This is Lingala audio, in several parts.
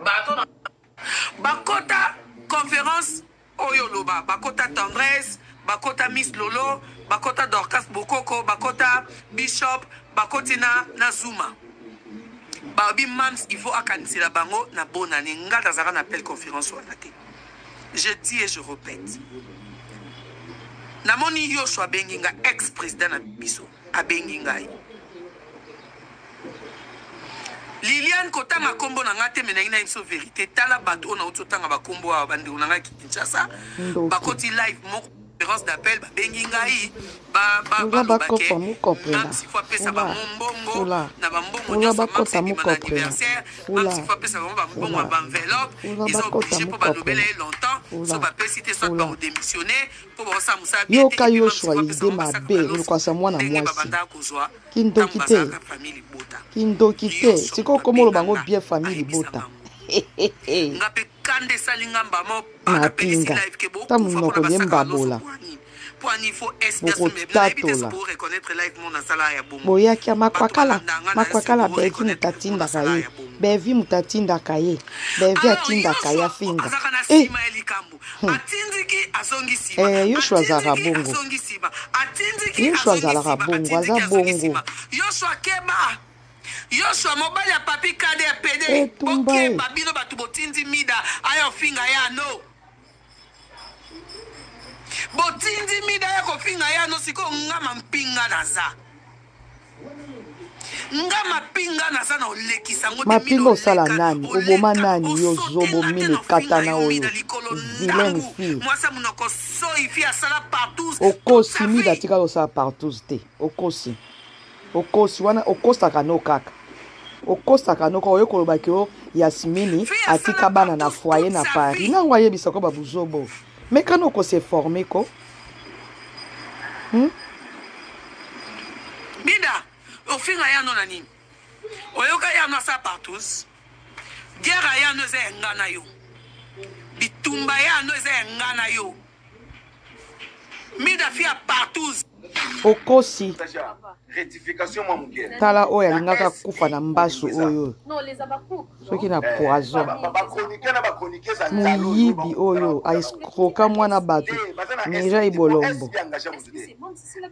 Bato na bakota conférence oyo oloba, bakota Tendresse, bakota Miss Lolo, bakota Dorcas Bokoko, bakota Bishop, bakoti na Zuma. Babi mams il faut akanisela bango na bonne année. Nga nazalaka na appel conférence wana te. Je dis et je répète. Namoni Yoshua abengi nga, ex président na biso abengi ngai. Liliane kotanga kombo na nga te, me nangi na biso vérité. Tala bato oyo nauti otanga bakombo awa, bandeko na ngai Kinshasa, bakoti live moko conférence d'appel, babengi ngai balobake Mamsi fo apesa bango mbongo na bambongo nyonso Mamsi ebima na anniversaire, Mamsi fo apesa bango bambongo ya baenveloppe, eza oblige mpo balobela ye longtemps, so bapesi te soit bakodémissionne mpo bakosala mosala bien te. Yoka Et puis Mamsi Yoshua fo apesa ide bango basaka mabe baloso olukwasa mwana ndenge mwasi babandaka kozwa ntango kindoki te bazalaka famille libota. Kindoki te Yoshua sikoyo moto okoma oloba abenga yango nga bien famille ayebisa libota. nga ngo, nga mpe kanda esali nga mbamo napelisi Mapinga live ke ta bokufa mpona monoko nde basaka baloso mbabola poani poani fo sbs nayebi te so bokotatola boreconnaître live mo nasala ya bongo. Boyaki ya Bato makwakala balanda nga na makwakala so Bevi boreconnaître moto live mo atindaka nasala ye ya bongo. Bevi moto atindaka ye Bevi Alors atindaka ye Yoshua afinga azalaka na e nsima ya likambo, atindiki azongi nsima, eh, Yoshua azalaka atindiki bongo azongi nsima, atindiki Yoshua azongi azalaka nsima, bongo aza atindiki azongi bongo nsima. Yoshua keba, Yoshua mobali ya papi kade ya pede, etumba e bokeba bino bato botindi mida aya ofinga ya no, botindi mida ya kofinga ya no. Sikoyo nga mampinga naza, nga mapinga naza na olekisa ngo te. Mida Mapinga osala oleka nani oboma oleka nani yo osote zobo nga te mine na ofinga ekatana yo oyo mida likolo vilaine ndangu fille mwasi ya monoko soi fi asala partout toute okosi sa mida vie. atikala osala partout te okosi okosi wana okosaka no kaka okosaka no kaka oye kolobaki o Yasmini Fi asala atika bana na partout foyer toute na sa Paris vie. nango ayebisa ko babuzobo mekana okose forme ko Mida ofinga yano na nini oyoka yano asala partout guerre yano eza ya nga na yo, bitumba yano eza ya nga na yo. Mida fi ya partout. Okosi rectification mwa moke. Tala oyo alingaka Na kufa na SB mbasu eza. oyo soki na Eh, poison bachroniqueur na bachroniqueuse ya nzala oyo moyibi oyo aescroka mwana bato te, baza na Mira SB te, po Ibolombo. SB engage moto te.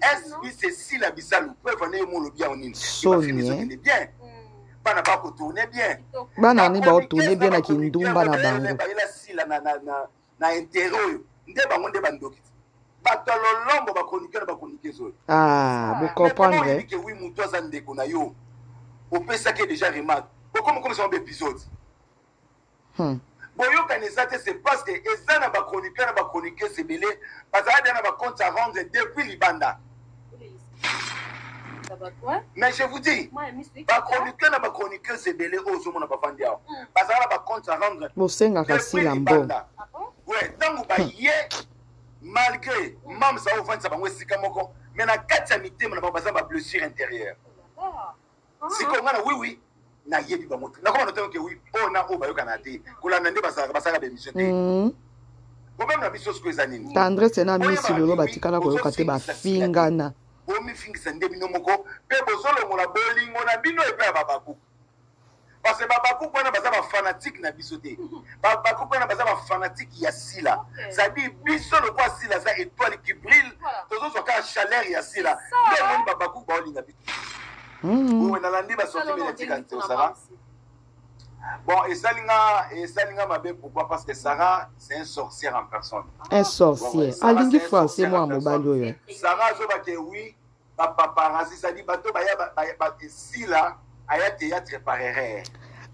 SB c'est Sila Bisalu, preuve ane yo molobi yango nini. Soni, Bafilme eh. ezokende bien, bana bakotourne bien. Bana ni baotourne bien na kindumba na bango. Bayela Sila na intérêt oyo nde bango nde bandoki bato ya lolombo, bachroniqueur na bachroniqueuse oyo. Ah, bocomprendre. Oyebi ke wi moto aza ndeko na yo, opesaki ye déjà remarque, okoma komisa bango baépisode. Boyokani eza te, c'est parce que eza na bachroniqueur na bachroniqueuse ebele bazala deya na bacompte à rendre depuis libanda. Mais je vous dis, bachroniqueur na bachroniqueuse ebele oyo ozomona bavandi awa bazala na bacompte à rendre bosengaka depuis Sila mbongo. libanda. Ouais, ntango baye, malgré mamsa ovandisa bango esika moko, mais na kati ya mitema na bango baza bablessure intérieure. Sikoyo nga na oui nayebi bango te, nakoma notanga ke oui oyo na oyo bayokana te, kolanda nde basalaka basalaka baémission te. Problème na biso sikoyo eza nini? Tendresse na Oyeba Misi Lolo oui, batikala koyoka te bozofingisa Sila te. bafingana. Bomifingisa nde bino moko mpe bozolongola bolingo na bino epai ya babakuku, parce que babakuku wana baza bafanatike na biso te, babakuku wana baza bafanatike ya Sila. C'est-à-dire biso lokwa Sila aza étoile qui brille, tozozwa kaka chaleur ya Sila nde omoni babakuku baolinga biso. Oyo nalandi basorti médiatique ya Sarah, bon, esalinga mabe. Pourquoi? Parce que Sarah, c'est un sorcière en personne. Un sorcier. Sarah, alingi c'est un français sorcière en mwana mobali personne. oyo. Sarah azobake oui bapaparazzi, c'est-à-dire bato baya Sila aya théâtre par erreur.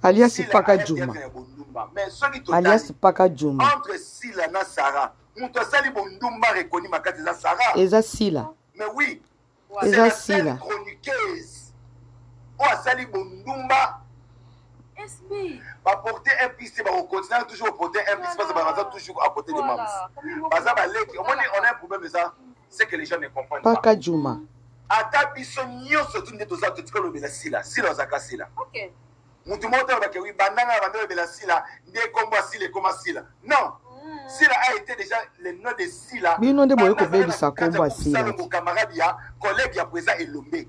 Alias Sila Paka aya Juma. théâtre ya bondumba, mais soki totali Alias Paka Juma. entre Sila na Sarah, moto asali bondumba rekoni makati eza Sarah. Eza Sila. Mais oui, c'est Eza la seule Sila. chroniqueuse oyo asali bondumba. Baporte un plus te, bakocontinue toujours koporte un plus parce que baza toujours à côté de mams, baza baleki. Omoni, on a un problème, eza c'est que les gens ne comprennent pas. Paka Juma. Ata biso nyonso tu nde toza totika olobela Sila, Sila ozalaka Sila. Mutu moko te alobaka wi bandanga banda olobela Sila nde kombo ya Sila ekoma Sila. Non, Sila a été déjà le nom de Sila. Bino nde boye Banda azala kobebisa na kati kombo ya groupe Sila. Salongo, camarade ya collègue ya président Elombe.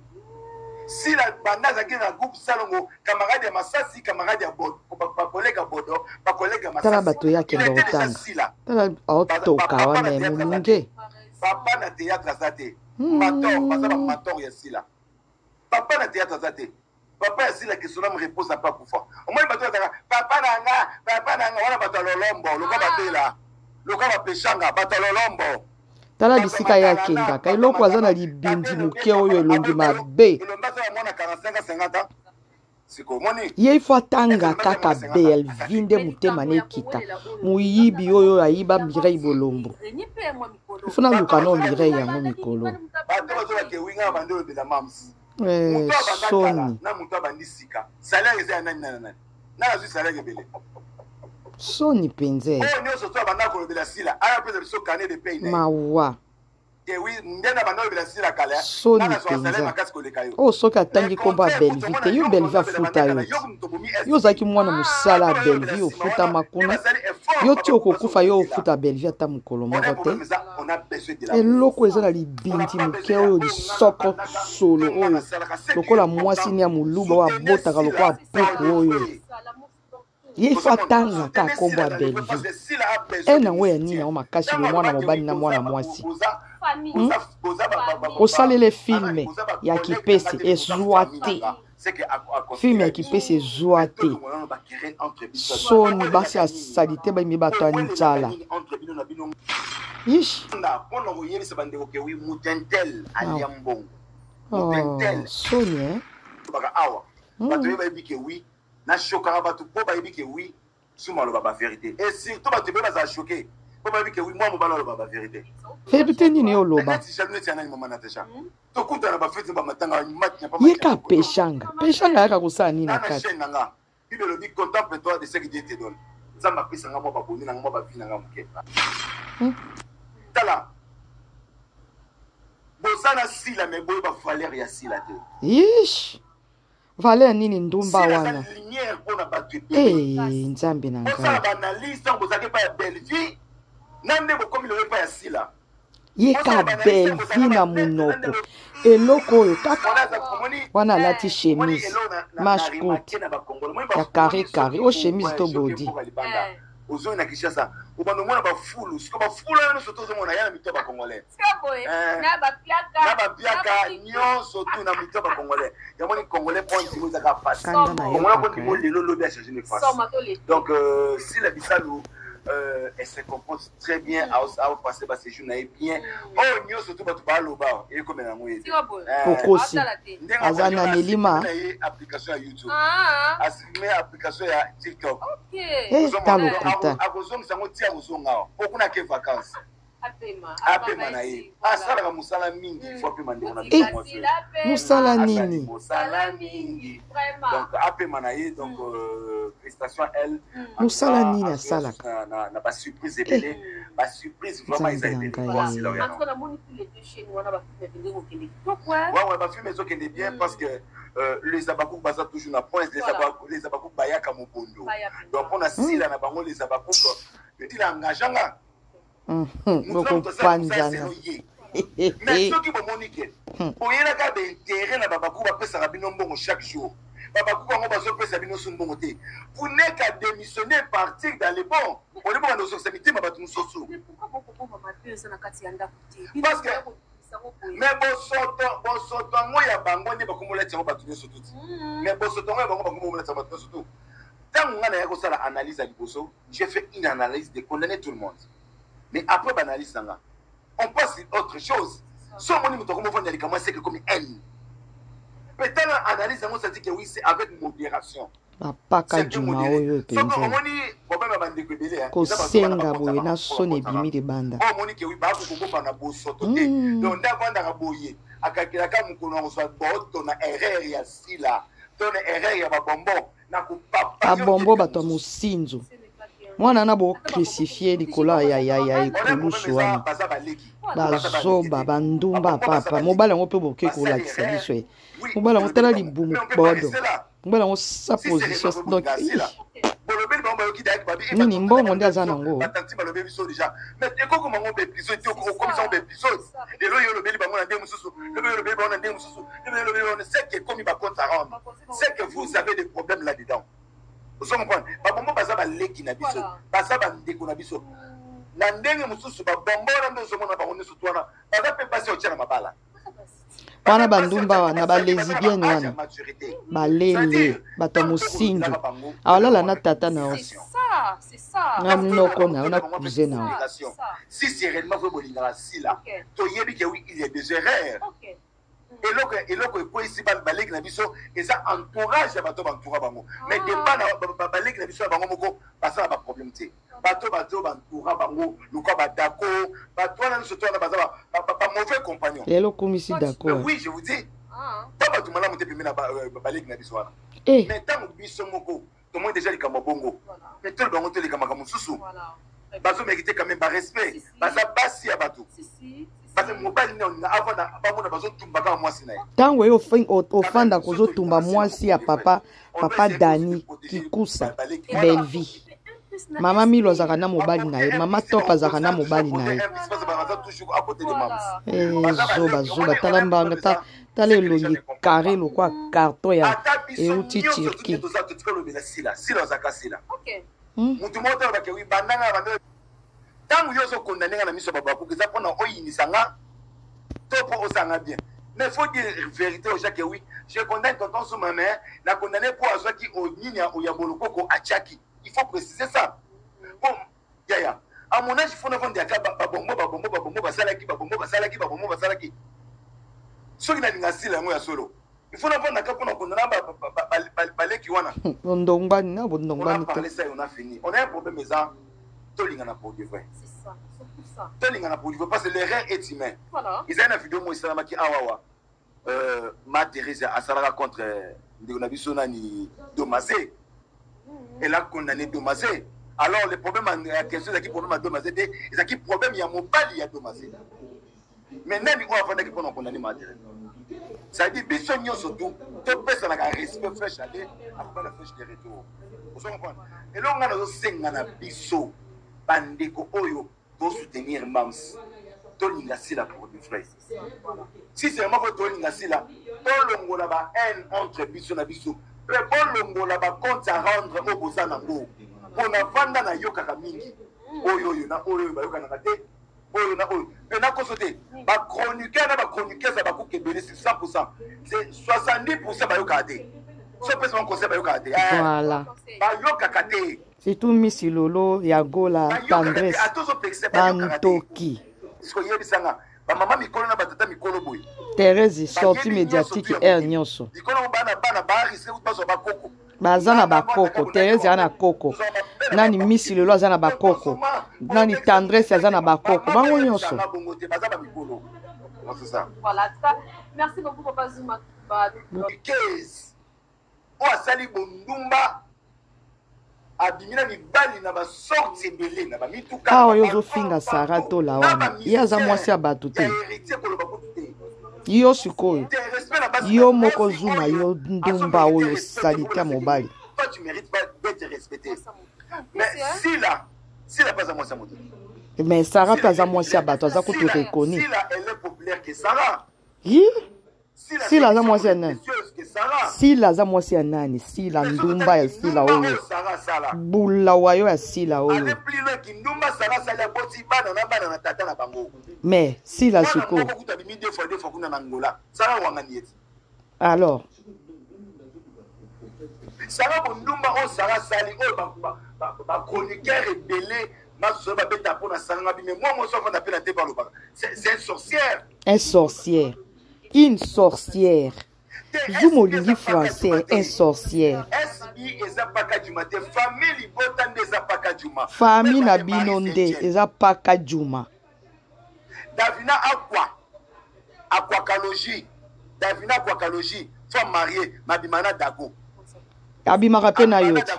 Sila banda azalaki na groupe Salongo, camarade ya Masasi, camarade ya Bodo, bacollègue ya Bodo, bacollègue ya Masasi. Tala bato ya kende kotanga. Tala aotoka wana ya molunge. Papa na théâtre aza te. Mentor, baza ba mentor ya Sila. Papa na théâtre aza te. Papa ya Sila que son âme repose en paix akufa. Omoni bato bazalaka papa na nga, papa na nga wana bato ya lolombo, lokola babela, lokola bapeshanga, bato ya lolombo. Tala bisika ye akendaka eloko aza na libindi moke oyo elongi mabe. Ye ifo atanga kaka Bellevue nde motema na ekita. Moyibi oyo ayiba Mireille Bolombo. Ifo naluka no Mireille yango mikolo. Bato bazolaka ewinga bande olobela mams. Eh, soni. Na moto abandi sika. Salaire eza ya nani nani nani. Nani azwi salaire ebele. Soni mpenza. Oyo nyonso to abanda kolobela Sila. Aya pesa biso carnet de paye. Mawa. Ke oui, nde na banda kolobela Sila kala. Soni mpenza. Oyo soki atangi nkombo ya Bellevue te, yo Bellevue afuta yo. Yo ozalaki mwana mosala ya Bellevue, ofutama kuna. Yo ti okokufa yo ofuta Bellevue ata mokolo moko te. Eloko eza na libindi moke oyo lisoko solo oyo lokola mwasi ni ya moluba oyo abotaka lokola puku oyo. Ye ifo atanga kaka nkombo ya Bellevue. Haine yango ya nini yango makasi boye mwana mobali na mwana mwasi. Osalele filme ya kipese ezwa te. Filme ya kipese ezwa te. Soni basi ya salite bayimbi bato ya nzala. Ish. Oh, soni eh. Na chokaka bato po bayebi ke oui Zuma aloba ba verite et surtout bato ebele bazala choqué po bayebi ke oui mwa mobali aloba ba verite. Verite nini yo oloba? Neti jaloux neti ya nani mama Natacha? Tokutana ba fete ba matanga mati na Ye ka peshanga. Peshanga ayaka kosala nini na kati? chaîne na nga. Bible elobi contemple toi de ce que Dieu te donne. Nzambe apesa nga mwa baboni na nga mwa ba vie na nga moke. Tala boza na Sila mais boyeba valeur ya Sila te. Ish. Valeur nini ndumba wana? Eh, Nzambe na ngai. Ye ka Bellevue na munoko. Eloko oyo kaka wana alati chemise manche courte ya carré carré o chemise to body. Ozongi na Kinshasa obanda omona bafulu siko bafulu wana nyonso tozomona ya na mito ya bacongolais na bapiaka nyonso tu na mito ya bacongolais yamoni congolais mpo ndimo ezaka pasi congolais mpo ndimo lelo lobi achange ne face donc Sila Bisalu elle se comporte très bien aopase baséjour na ye bien oyo nyonso tu bato baloba ekomela yango ye okosi aza na nelima application ya YouTube asime application ya TikTok Eh, ta lokuta. Akozongisa yango ti akozonga awa po kuna ake vacances. Apema na ye. Asalaka mosala mingi, il faut apema ndeko na biso mwasi. Mosala nini? Mosala mingi. Donc apema na ye donc félicitations à elle. Mosala nini asalaka? Na ba surprise ebele. Ba surprise vraiment eza ebele. Ouais ouais, ba film ezokende bien parce que les Abakouk baza toujours na point, les Abakouk, les Abakouk bayaka mobondo. Donc on a sila na bango les Abakouk, il a engagé nga. Bokopanzana. Mais soki bomoni ke boyelaka ba intérêt na Babakouk bapesaka bino mbongo chaque jour. Babakouk yango bazopesa bino su mbongo te. Vous n'êtes qu'à démissionner partir dans les bons. On est bon na ozokisa mitema bato mosusu. Parce que mais bosoto bosoto yango ya bango nde bakomolati yango bato nyonso tuti. Mais bosoto yango ya bango bakomolati yango bato nyonso tu. Ntango ngai nayaki kosala analyse ya liboso, j'ai fait une analyse de condamner tout le monde. Mais après banalyse na nga, on passe sur autre chose. So omoni moto akomofanda likambo aseke komi haine. Mpe tala analyse yango, ça dit que oui, c'est avec modération. Bapaka juma oyo mpenza kosenga boye na soni ebimi libanda. Omoni ke oui, bakokobomba na bosoto te. Donc nde avandaka boye akakelaka mokolo na kozwa boto na erreur ya Sila to na erreur ya babombo na kopapa babombo bato ya mosinzo mwana na bo crucifié likolo ya ya ya ekulusu wana bazoba bandumba papa mobali yango mpe boke kolakisa biso ye mobali yango tala libumu bodo. Mobali yango sa position donc nini mbongo nde aza nango. Batanti balobi biso déjà, mais ekokoma ngo baépisode te, okomisa ngo baépisode. Lelo yo olobeli bango na ndenge mosusu, lelo yo olobeli bango na ndenge mosusu, lelo yo olobeli bango. C'est que ekomi bacompte à rendre, c'est que vous avez des problèmes là dedans. Ozo comprendre? Babombo baza baleki na biso, baza bandeko na biso na ndenge mosusu. Babombo wana nde ozomona bango nyonso to wana baza mpe basi otia na mabala. Wana bandumba wana, balesibienne wana, balele bato ya mosindu, alala na tata na yo, na noko na yo, na cousin na yo. Si réellement vous bolingaka Sila, toyebi ke oui, il y a des erreurs. Eloko ekweyisi baleki na biso eza entourage ya bato bantoura bango, mais depa na baleki na biso ya bango moko basala baproblème te. Bato bantoura bango lokwa badako, bato wana nyonso to wana baza bamauvais compagnon. Lelo okumisi dako. Oui, je vous dis, ba bato malamu te pembe na baleki na biso wana. Mais ntango biso moko tomoni déjà likambo bongo, mais tolo bango toleka makambo mosusu, bazomérite quand même barespect. Baza basi ya bato, parce mobali nini olinga avanda bamona bazotumba kaka mwasi na ye? Ntango ye ofandaka ozotumba mwasi ya papa, papa Dani Kikusa Belvi, mama Milo azalaka na mobali na ye, mama Top azalaka na mobali na ye. Zoba zoba, tala mbanga, tala elongi carré lokwa carton ya euti Turquie. Mutu moko tala wi bandanga banda. Ntango yo ozokondane nga na miso ya babakuka, eza mpona oyinisa nga to mpo osanga bien? Mais faut dire vérité aux gens que oui, je condamne tonton Zuma, mais na condamné mpo azwaki nini ya bolokoko atiaki. Il faut préciser ça. Bon, yaya, à mon âge, il faut navandaka babombo babombo babombo basalaki babombo basalaki babombo basalaki. Soki nalinga Sila yango ya solo, il faut navandaka mpona kondana baleki wana. Bondongbani na bondongbani. On a parlé ça et on a fini. On a un problème, eza tolingana pour de vrai, tolingana pour de vrai, parce que l'erreur est humain. Ezali na video moko esalamaki awawa, ma Thérèse asalaka contre ndeko na biso nani, Domase. Elle a condamné Domase. Alors le problème ya question ezalaki problème ya Domase te, ezalaki problème ya mobali ya Domase. Mais nani oyo afandaki mpona condamner ma Thérèse? C'est-à-dire biso nyonso tu topesanaka respect. Flèche aller akobala flèche de retour. Ozo comprendre? Eloko ngai nazosenga na biso bandeko oyo tosoutenir mams, tolinga Sila pour de vrai. Si seulement po tolinga Sila, tolongola ba haine entre biso na biso, mpe bolongola bacompte à rendre oyo boza nango. Mpo na vanda nayokaka mingi oyo oyo na oyo oyo bayokanaka te, oyo na oyo. Mpe nakoso te, bachroniqueur na bachroniqueuse ya bakuka ebele, c'est 100, c'est 70, bayokaka te. So opesa bango conseil, bayokaka te. Voilà. Bayokaka te. Surtout Misi Lolo ya Gola, Tendresse, bantoki. Sikoyebisanga, bamama mikolo na batata mikolo boye. Thérèse, sortie médiatique aire nyonso. Likolo bana bana barisque bazwa bakoko. Baza na bakoko. Thérèse aza na koko nani, Misi Lelo aza na bakoko nani, Tendresse aza na bakoko, bango nyonso. Bongo te, baza bamikolo. C'est ça. Voilà, en tout cas, merci beaucoup, Papa Zuma. Case oyo asali bondumba, abimi na mibali na basorte ebele na bamituka. Awa oyo ozofinga Sara Tola wana, ye aza mwasi ya bato te. Héritier koloba kutu te. Yo sikoyo, yo moko Zuma, yo ndumba oyo, salite ya mobali. Toi, tu mérites pas d'être respecté. Mais Sila, Sila pas mwasi ya moto. Mais Sara mpe aza mwasi ya bato, aza kutu reconnu. Sila, elle est populaire que Sarah. Yi Sila aza mwasi ya nani? Sila aza mwasi ya nani? Sila ndumba ya Sila oyo, bulawa yo ya Sila oyo. Kindumba Sara asali, aboti bana na bana na tata na bango. Mais Sila sikoyo. Kuta abimi deux fois, deux fois kuna na Angola. Sara wangani eti. Alors. Sara bondumba oyo Sara asali oyo, bachroniqueur ebele masoso babeta mpona Sara nga bime mwa moso afanda mpe na te, balobaka c'est un sorcière. Un sorcière, une sorcière. Zuma olingi français, un sorcière. SB eza paka juma te, famille libota nde eza paka juma. Famille na bino nde eza paka juma. Davina Akwa Akwakalogie, Davina Akwakalogie, femme mariée, mabima na Dago. Abimaka mpe na yo te.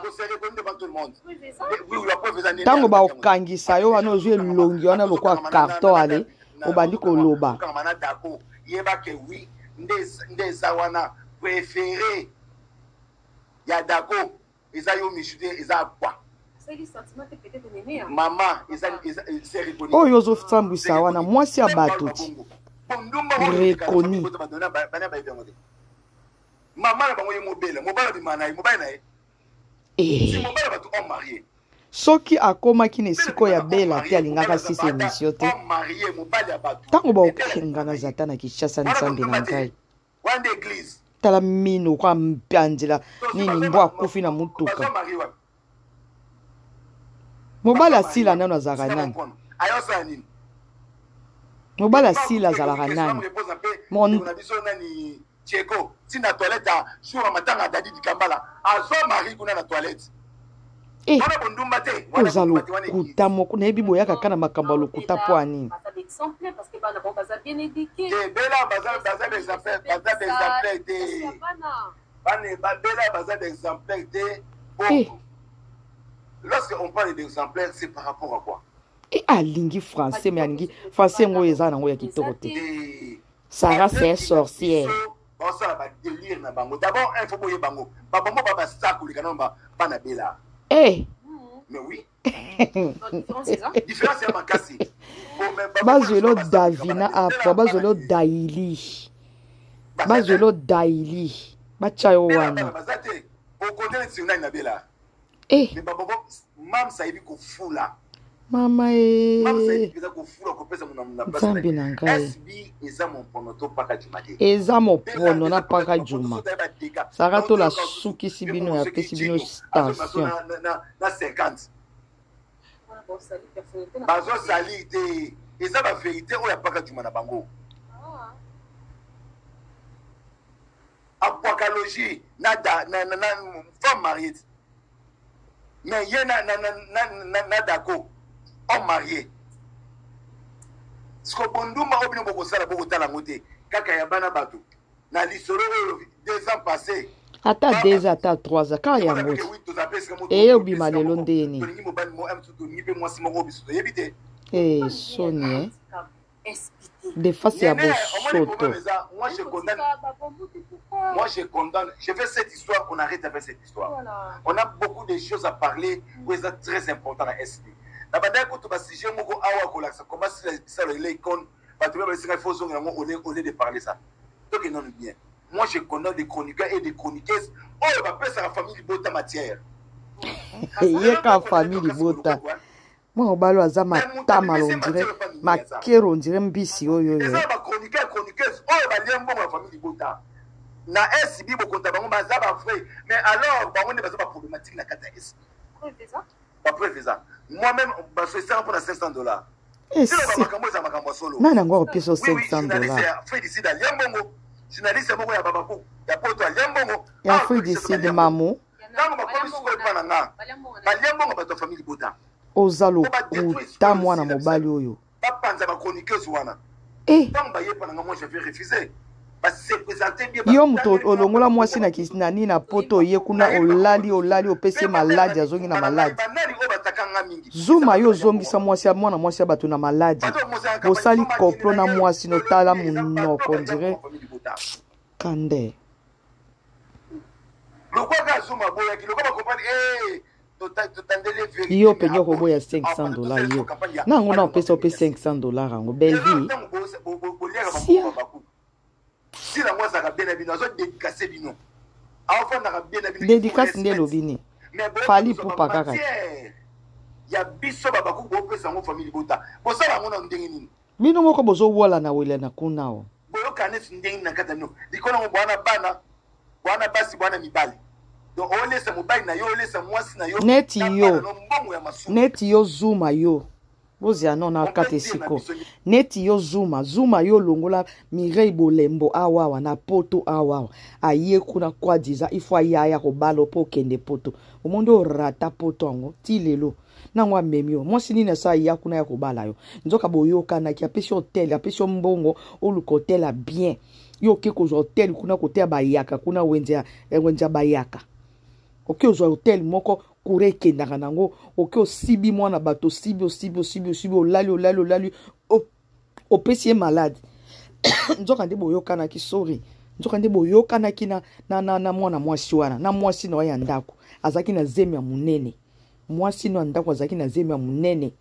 Ntango bakokangisa yo wana, ozwi elongi wana lokwa carton, ale obandi koloba. Yeba ke oui, nde eza wana préféré. Ya Dako eza yo Michou te, eza Akwa. Mama eza c'est reconnu. Oyo ozosambwisa wana mwasi ya bato ti. Reconnu. Mama na bango ye mobele, mobali abima na ye, mobali na ye. Eh. Si mobali bato homme marié. Soki akomaki na esika oyo ya Bella te, alingaka asisa emission te. Ntango baokenga na zata na Kinshasa, Nzambe na ngai. Tala mino kwa mpanzela nini mbwa akufi na motuka. Mobali asila nano azalaka nani? Mobali asila azalaka nani? Mon Tcheko ti na toilette ya jour ya matanga ya Dadi Dikambala azwa Marie kuna na toilette. Eh, oza lokuta moko nayebi boyaka kaka na makambo ya lokuta mpo ya nini? Bela baza baza baza exemplaire te. Bana bela baza exemplaire te. Eh. Lorsque on parle d'exemplaire, c'est par rapport à quoi? E alingi français, mais alingi français yango oyo eza nango ya kitoko te. Sarah c'est un sorcière. Baosala ba délire na bango. D'abord un faut boye bango. Ba bango ba ba sa koleka na ba bana bela. Eh. Mais oui. Différence ya makasi. Bazwelo Davina apwa, bazwelo Daili. Bazwelo Daili. Batya yo wana. Baza te. Okote neti nani na bela. Eh. Mais ba bonbon mam's ayebi kofula. Mama e. Mam's ayebi mpenza kofula kopesa mona mona place. Nzambe na ngai. SB eza mopono to paka juma te. Eza mopono na paka juma. Sara tola sukisi bino ya pesi bino tension. Na 50. Bazo sali te. Eza ba vérité oyo ya paka juma na bango. Akwakalogie na, da, na, na, na femme mariée mais ye na, na, na, na, na, na dako homme marié siko bondumba oyo bino bokosala bokotala yango te kaka ya bana bato na lisolo oyo 2 ans passé ata 2 ans ata 3 ans kaka yango eye obima lelo ndeni tolingi mobali tolingi mpe mwasi moko biso toyebi te e soni eh? De face ya bosoto. Moi je condamne. Moi je condamne. Je fais cette histoire, on arrête avec cette histoire. Voilà. On a beaucoup de choses à parler, où c'est très important à SB. Na bandaki kutu ba sujet moko awa kolakisa comment sila bisalo ele icône bato mpe basinga il faut ozonga yango au lieu de parler ça. Toke nanu bien. Moi je condamne des chroniqueurs et des chroniqueuses oyo bapesaka famille libota matière. Yeka famille libota. Mwana mobali oyo aza matama londire makero ondire mbisi oyo oyo. Eza ba chroniqueur chroniqueuse oyo balia mbongo ya famille libota na SB bokonta bango baza ba vrai mais alors bango nde baza ba problématique na kati ya SB. Ba preuve eza. Moi-même basosisaka mpo na 500 $. Makambo eza makambo ya solo. Nani yango akopesa 500 $? Afrique du Sud alia mbongo, journaliste moko ya Babaku ya poto alia mbongo. Ya Afrique du Sud mamu. Ntango bakomi sikoyo epa na nga balia mbongo bato ya famille libota. Oza lokuta mwana mobali oyo. Bapanza ba chroniqueuse wana. Eh. Ntango bayepa na nga moi je vais refuser. Yo moto olongola mwasi na nani na poto oye kuna olali olali opesi ye maladi azongi na maladi. Zuma yo ozongisa mwasi ya mwana mwasi ya bato na maladi. Bosali complot na mwasi notala monoko ndire kande. Yo mpenza okoboya 500 $ yo na yango na opesa ope 500 $ yango Bellevue sia. Dédicace nde elobi nini? Fally Ipupa kaka ya biso babakuku bopesa yango famille libota bosala yango na ndenge nini? Bino moko bozowola na wela na kuna o. Boyoka neti ndenge nini na kati ya bino likolo yango bwana bana bwana basi bwana mibali donc olesa mobali na yo olesa mwasi na yo neti yo mbongo ya masumu neti yo Zuma yo bozela no na kati esiko neti yo Zuma Zuma yo longola Mireille Bolembo awawa na poto awawa aye kuna kwa diza ifo ayaya kobala mpo okende poto omondi orata poto yango ti lelo nango amemi yo mwasi nini asa aya kuna ya kobala yo nzoka boyokanaki apesi hotel apesi yo mbongo oluka hotel ya bien yo oke kozwa hotel kuna koteya bayaka kuna wenze ya bayaka oke ozwa hotel moko kura ekendaka nango oke osibi mwana bato osibi osibi osibi osibi olali olali olali opesi ye malade nzoka nde boyokanaki sori Nzokande boyokanaki na, na, na, na mwana mwasi wana, na mwasi na ya ndako azalaki na zemi ya monene. Mwasi na ya ndako azalaki na zemi ya monene.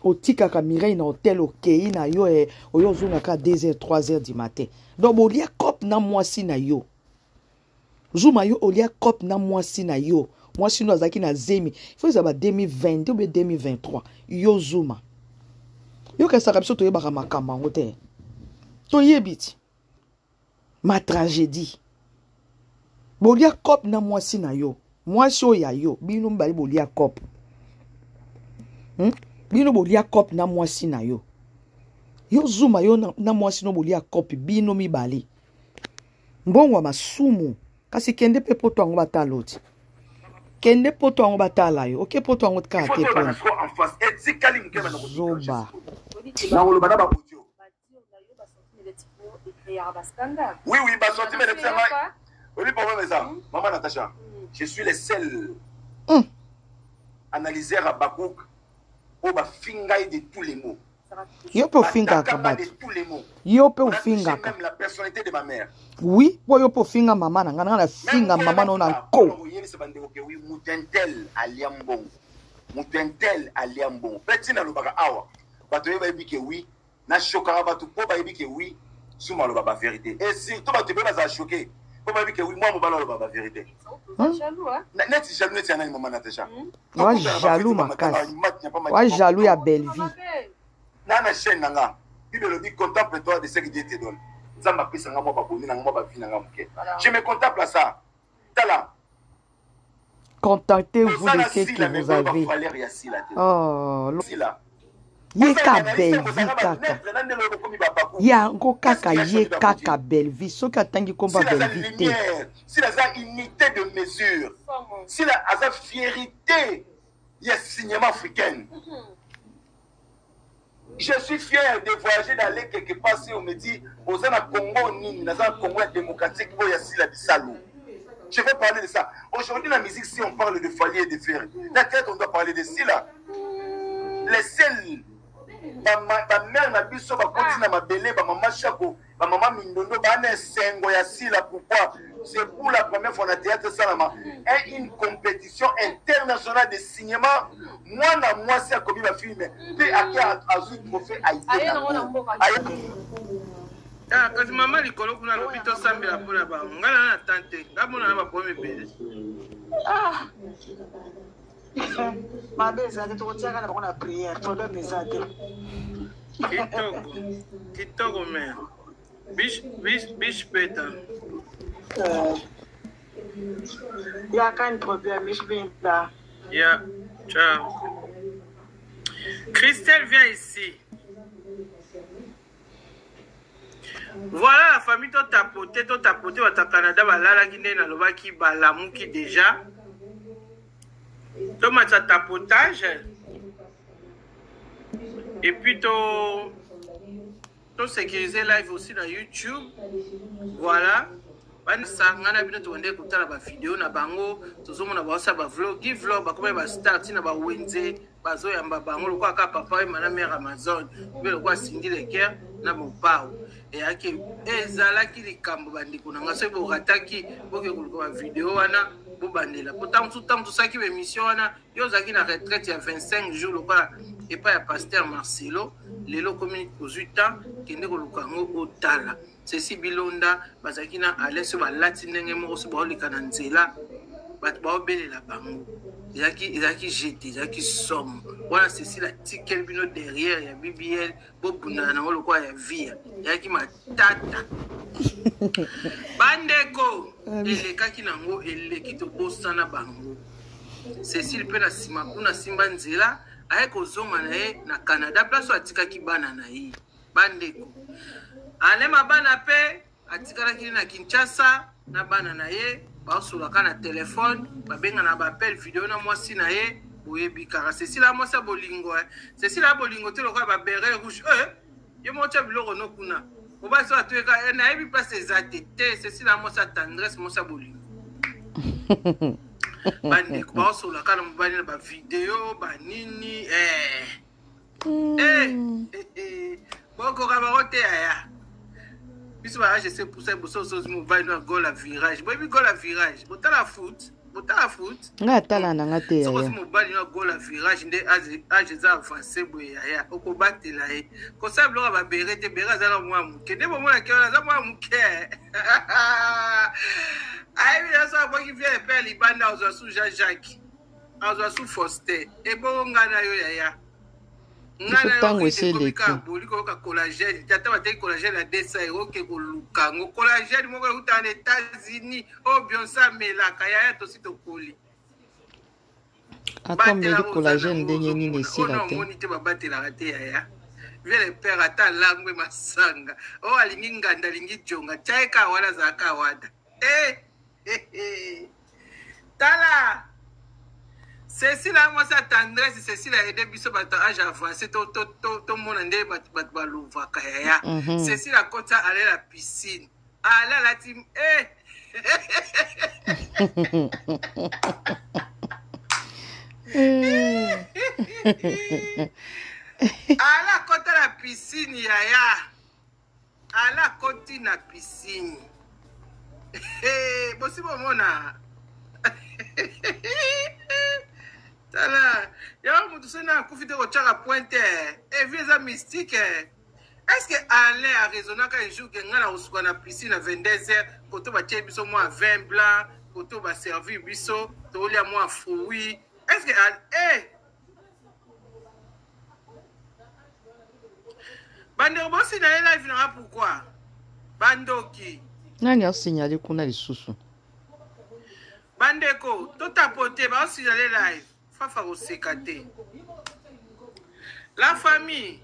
Otikaka Mireille na hotel, okei na yo eh, oyo ozongaka 2h 3h du matin. Donc bolia cop na mwasi na yo. Zuma yo olia cop na mwasi na yo. Mwasi no azalaki na zemi. Il faut ezala ba 2022 ou 2023. Yo Zuma. Yo kasaka biso toyebaka makambo yango te. Toyebi ti. Ma tragédie. Bolia cop na mwasi na yo. Mwasi oyo ya yo, bino mibale bolia cop. Bino bolia cop na mwasi na yo. Yo Zuma yo na, na mwasi no bolia cop bino mibale. Mbongo ya masumu. Kasi kende pe poto yango batala oti. Kende poto yango batala yo. Oke poto yango kaka te pona. Zoba. Nakoloba na ba audio. Oui, oui, bah sorti, mais le problème est ça. Maman Natacha, je suis le seul analyseur à Bakouk oyo bafingai de tous les mots. Yo mpe ofingaka bato. Yo mpe ofingaka. Même la personnalité de ma mère. Oui, po yo mpe ofinga mama na ngai, na ngai nafinga mama na yo na nko. Oyebisa bandeko ke oui, moto intel alia mbongo. Moto intel alia mbongo. Mpe ntina alobaka awa, bato oyo bayebi ke oui, nashokaka bato mpo bayebi ke oui, Zuma aloba ba vérité. Et surtout bato ebele bazala choqué mpo bayebi ke oui, mwa mobali aloba ba vérité. Neti jaloux neti ya nani, mama Natacha? Wa jaloux makasi. Wa jaloux ya Bellevue. Na chaîne na nga, Bible elobi: contemple-toi de ce que Dieu te donne. Nzambe apesa nga mwa babomi na nga, mwa bavi na nga moke. Je me contemple à ça. Tala. Contentez-vous de ce que vous avez. Oh, ye ka Bellevue kaka yango kaka ye kaka Bellevue soki atangi komba Bellevue te. Sila aza unité de mesure. Sila aza fierté ya cinéma africaine. Je suis fier de voyager, d'aller quelque part. Si on me dit oza na Congo nini, naza na Congo ya démocratique oyo ya Sila Bisalu. Je vais parler de ça. Aujourd'hui, la musique, si on parle de Fally et de Ferre, la tête, on doit parler de Sila. Les seuls bamare na biso bakoti na mabele, bamama Shako, bamama Mindondo, bana esengo ya Sila. Pourquoi? C'est pour la première fois na théâtre esalama une compétition internationale de cinéma, mwana mwasi akomi bafilme mpe ake azwi trophée aye nango. Ah, kasi mama likolo kuna alobi tosambela mpona bango. Ngai na na tante ngai mona na baproblème ebele. Ah. Mabe eza te, tokotiaka na bango na prière, problème eza te. Kitoko, kitoko, mare bish bish bish peta. Ja, kein Problem, ich bin da. Ja, ciao. Christelle, viens ici. Voilà la famille, totapote, totapote. Bato ya Canada balalaki nde nalobaki, balamuki déjà. Tomatisa tapotage et puis to tosécuriser live aussi na YouTube. Voilà, banisa ngai na bino, tobandeki kotala bavideo na bango, tozomona baosala bavlog, vlog, bakomi bastar ntina bawenze bazoyamba bango lokola kaka papa oyema na mare Amazon mpe lokola Cindy Leker na Mopao. Eyaki ezalaki likambo. Bandeko na ngai, soki borataki, boke koluka bavideo wana, bobandela po ntango mosusu, ntango tosalaki baémission wana, yo ozalaki na retraite ya 25 jours lokola epai ya pasteur Marcelo. Lelo okomi kozwi temps, kende koluka yango, otala. Ceci Bilonda bazalaki na Alain, so balati ndenge moko, so baoleka na nzela, bato baobelela bango. Ezalaki jete, ezalaki somo wana. Cecile atikeli bino derrière ya BBL, bobundana nango lokola ya via. Ezalaki matata, bandeko, elekaki nango, eleki, tobosana bango. Cécile mpe na nsima kuna asimba nzela, aye kozonga na ye na Canada, place oyo atikaki bana na ye. Bandeko, alema bana mpe atikalaki na Kinshasa na bana na ye, baosolaka na telefone, babenga na baappel video na mwasi na ye. Boyebi kaka Cécile ya mwasi ya bolingo, eh. Cécile ya bolingo te lokola baberet rouge, eh. Ye moko tia biloko no kuna, mobali so atoyeka, eh, nayebi place eza te te. Cécile ya mwasi ya tendresse, mwasi ya bolingo. Bandeko, baosolaka na mobali na bavideo banini, eh. Eh, eh, eh. Bokoka bango te, yaya. Biso ba age ese pusa boso sozi mobali no goal ya virage. Boyebi goal ya virage. Botala foot. Botala foot. Nga atala na nga te yaya. Soki mobali no goal ya virage nde age age eza avancé boye yaya. Okobatela ye. Kosala biloko ya ba bere te bere aza na mwa moke. Nde bomonaki wana aza mwa moke. Ayebi na so abwaki vie epe ya libanda azwa su Jean Jacques. Azwa su Faustin. Ebongo nga na yo yaya. Biso ntango esi eleki. Boli koyoka collagène tata bateki collagène ya 200 euro oke koluka yango collagène moko eutaka na États-Unis oyo Beyonce amelaka yaya tosi tokoli. Ata omeli collagène ndenge nini esila te. Omoni te babatelaka te yaya. Vieux le père ata alangwe masanga oyo alingi nganda alingi djonga tya ye kaka wana azalaka wana eh, eh, eh. Tala Cecile aza mwasi ya tendresse. Cecile aide biso bato ya age avancé tomona nde bato balovaka yaya. Cecile akota ale na piscine ale alati eh. Ale akota na piscine yaya. Ala akoti na piscine. Hey, bosi bomona. Tala, yango moto soki na akufi te kotyaka pointe. Eh, vie eza mystique. Est-ce que Alain a raisonnaka un jour que nga na kosuka na piscine na 22 heures, koto batie biso mwa vin blanc, koto ba servir biso, tolia mwa fruit. Est-ce que eh bandeko bosignale live nanga pourquoi bandoki nani asignale kuna lisusu bandeko totapote baosignale live fafa koseka te la famille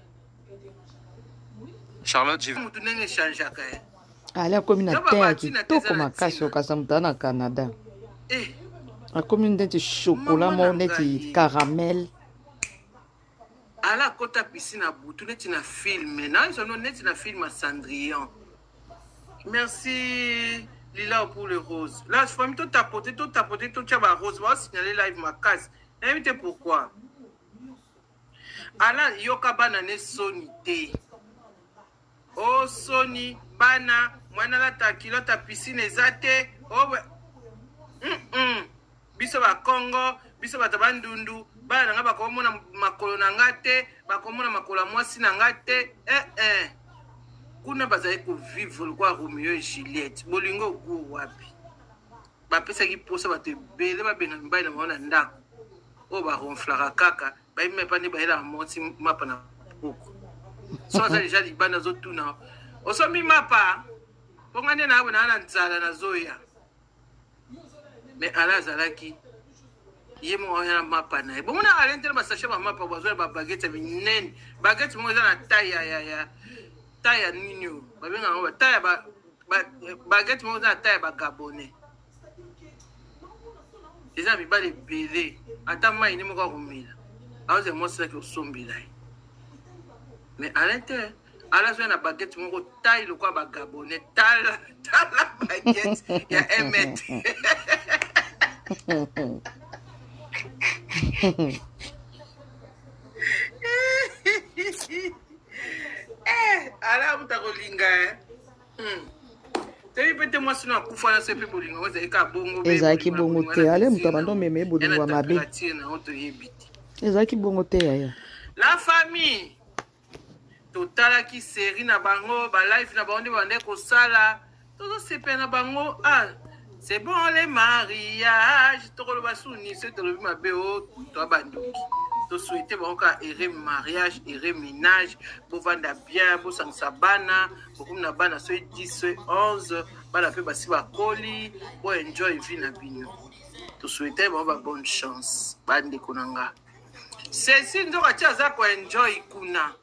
Charlotte, j'ai mutu ndenge echangeaka eh. Ale akomi na te ya kitoko makasi okasa moto aza na Canada eh. Akomi neti chocolat moko neti caramel. Ala akota piscine na butu neti na film nazono neti na film ya Cendrillon. Merci Lila pour le rose. Là, famille to tapoter, to tapoter, to tia ba rose, ba signaler live makasi. Nayebi te pourquoi. Ala yoka bana ne soni te. O soni bana mwana lata culotte ya piscine eza te. O Biso ba Congo, biso bato ba ndundu, bana na nga bakomona makolo na nga te, bakomona makolo ya mwasi na nga te. Eh eh. Kuna bazali kovivre lokola Romeo et Juliette. Bolingo goût wapi? Bapesaki mposa bato ebele babenga mibali na bango na ndako oyo baronflaka kaka bayebi mepa nde bayelaka mwasi mapa na poko so aza deja libanda azotuna osombi mapa mpo ngai nde nayabo naa na nzala nazoya. Mais ala azalaki ye moko aya na mapa na ye bongo na alain te na basashe bamapa bazwa ya babaguette ya minene baguette moko eza na taille ya ya ya taille ya nini oyo babengaka yango taille ya baguette moko eza na taille ya bagabonais eza na mibali ebele ata mai nde moko akomela aozela mwasi naki osombela ye mais alain te ala azwa na baguette moko taille lokola bagabonais tala tala baguette ya 1 mètre. Eh, ala moto akolinga eh. Toyebi mpe te mwasi no akufa na so mpe bolingo yango ezali kaka bongo. Ezalaki bongo te ale moto abanda omema ye bolingo ya mabe toyebi te ezalaki bongo te yaya. La famille totalaki série na bango ba live na bango nde babandaki kosala tozosepela na bango. Ah, c'est bon les mariages tokoloba suni soki tolobi mabe o toa bandoki. Tosouhaite bango kaka heureux mariage, heureux ménage, bovanda bien, bosangisa bana, bokomi na bana soki 10 soki 11 bana mpe basi bakoli, bo enjoy vie na bino. Tosouhaite bango ba bonne chance bandeko na nga. Ceci nzoka ti aza koenjoy kuna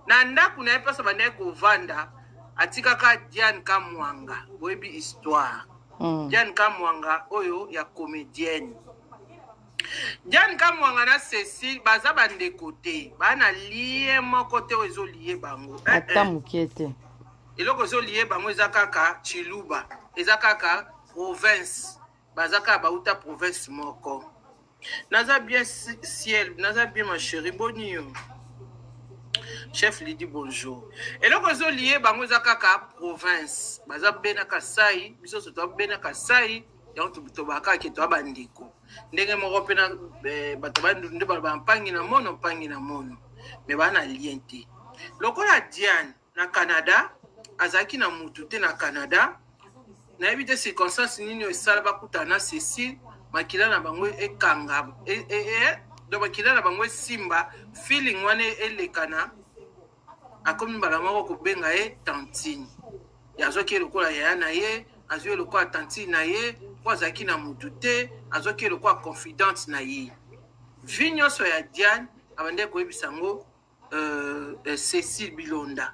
na ndako na ye mpasa bandaki kovanda atikaka Diane Kamwanga boyebi histoire. Diane Kamwanga oyo ya comédienne Diane Kamwanga na Cécile baza bandeko te, baa na lien moko te oyo ezolie bango. Ata moke te. Eloko ezolie bango eza kaka Chiluba, eza kaka province, baza kaka bauta province moko. Naza bien ciel, naza bien ma chérie, boni yo. Chef Lydie, bonjour. Eloko ezolie bango eza kaka province. Baza bena Kasai, biso so to bena Kasai, yango tobaka ke to bandeko. Ndenge moko pe na eh, bato ba nde ba mpangi na mono mpangi na mono. Mais ba na lien te. Lokola Diane na Canada azalaki na mutu te na Canada, nayebi te circonstance nini oyo esala bakutana na Cécile, makila na bango ekanga e, e, e, donc makila na bango esimba, feeling wana elekana, akomi mbala moko kobenga ye tantine. Azwaki ye lokola yaya na ye, azwi ye lokola tantine na ye, mpo azalaki na mutu te, azwaki ye lokola confidente na ye. Vie nyonso ya Diane abandaki koyebisa yango Cécile Bilonda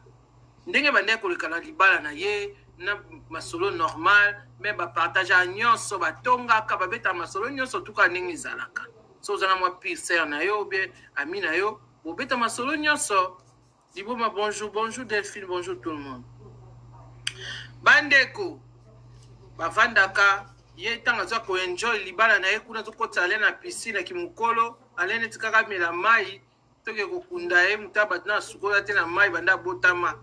ndenge bandaki koleka na libala na ye na masolo normal, me bapartageaka nyonso, batongaka, babetaka masolo nyonso tuka ndenge ezalaka. So oza na mwa pire sœur na yo bien ami na yo, bobeta masolo nyonso. Liboma, bonjour, bonjour Delphine, bonjour tout le monde. Bandeko bavandaka ye ntango aza koenjoy libala na ye kuna, azokotisa ale na piscine ya kimokolo, ale neti kaka amela mai, toke kokunda ye moto ya bato na asukola te na mai banda abotama,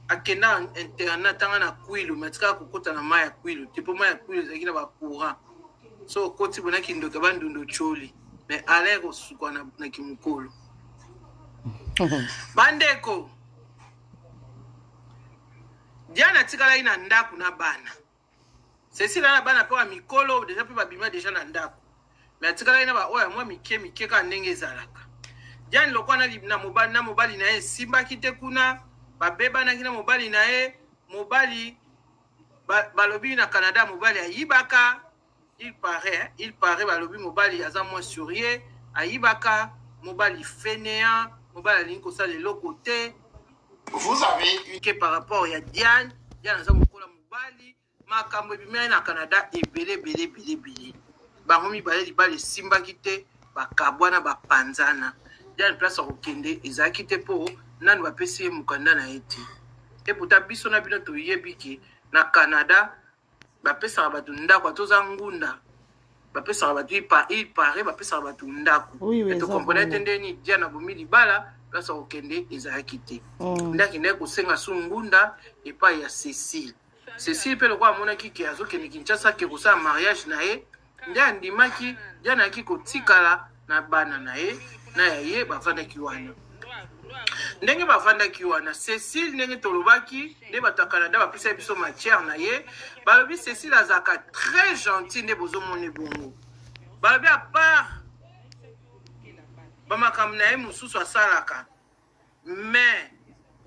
akenda internat tanga na kwilu, me atikaka kokota na mai ya kwilu te, mpo mai ya kwilu ezalaki na bacourant, so okoti bona kindoki ya bandundu ocoli, me alain kosukwa na, na kimokolo. Bandeko, Diane atikalaki na ndako na bana. Cecile na bana mpe ya mikolo deja mpe babima deja na ndako, me atikalaki na baoyo ya mwa mike mike kaka ndenge ezalaka. Diane lokwa na, na, mobali, na mobali na ye esimbaki te kuna, babebanaki na mobali na ye. Mobali balobi na Canada mobali ayibaka, il paraît, hein, il paraît balobi mobali aza moins sérieux, ayibaka, mobali fainéant, mobali alingi kosala eloko te. Vous avez une ke par rapport ya Diane, Diane aza mokola mobali, makambo ebimaki na Canada ebele ebele ebele ebele. Bango mibale libala esimbaki te, bakabwana, bapanzana. Diane place ya kokende ezalaki te mpo nanu bapesi ye mokanda na ye te. E pourtant biso na bino toyebi ke na Canada bapesaka bato ndako, ata oza ngunda bapesaka bato, il paraît bapesaka bato ndako. Oui, oui, eza Tokomprene te bongo. ndeni Diane abomi libala, place ya kokende ezalaki te. Nde akendaki kosenga su ngunda epai ya Cécile. Cécile mpe lokola amonaki ke azokende Kinshasa ke kosala mariage na ye, nde andimaki. Diane ayaki kotikala na bana na ye na ya ye, bavandaki wana ndenge bavandaki wana. Cécile, ndenge tolobaki, nde bato ya Canada bapesaki biso matière na ye, balobi Cécile azalaka très gentil, nde bozomona bongo. Balobi à part bamakambo na ye mosusu asalaka, mais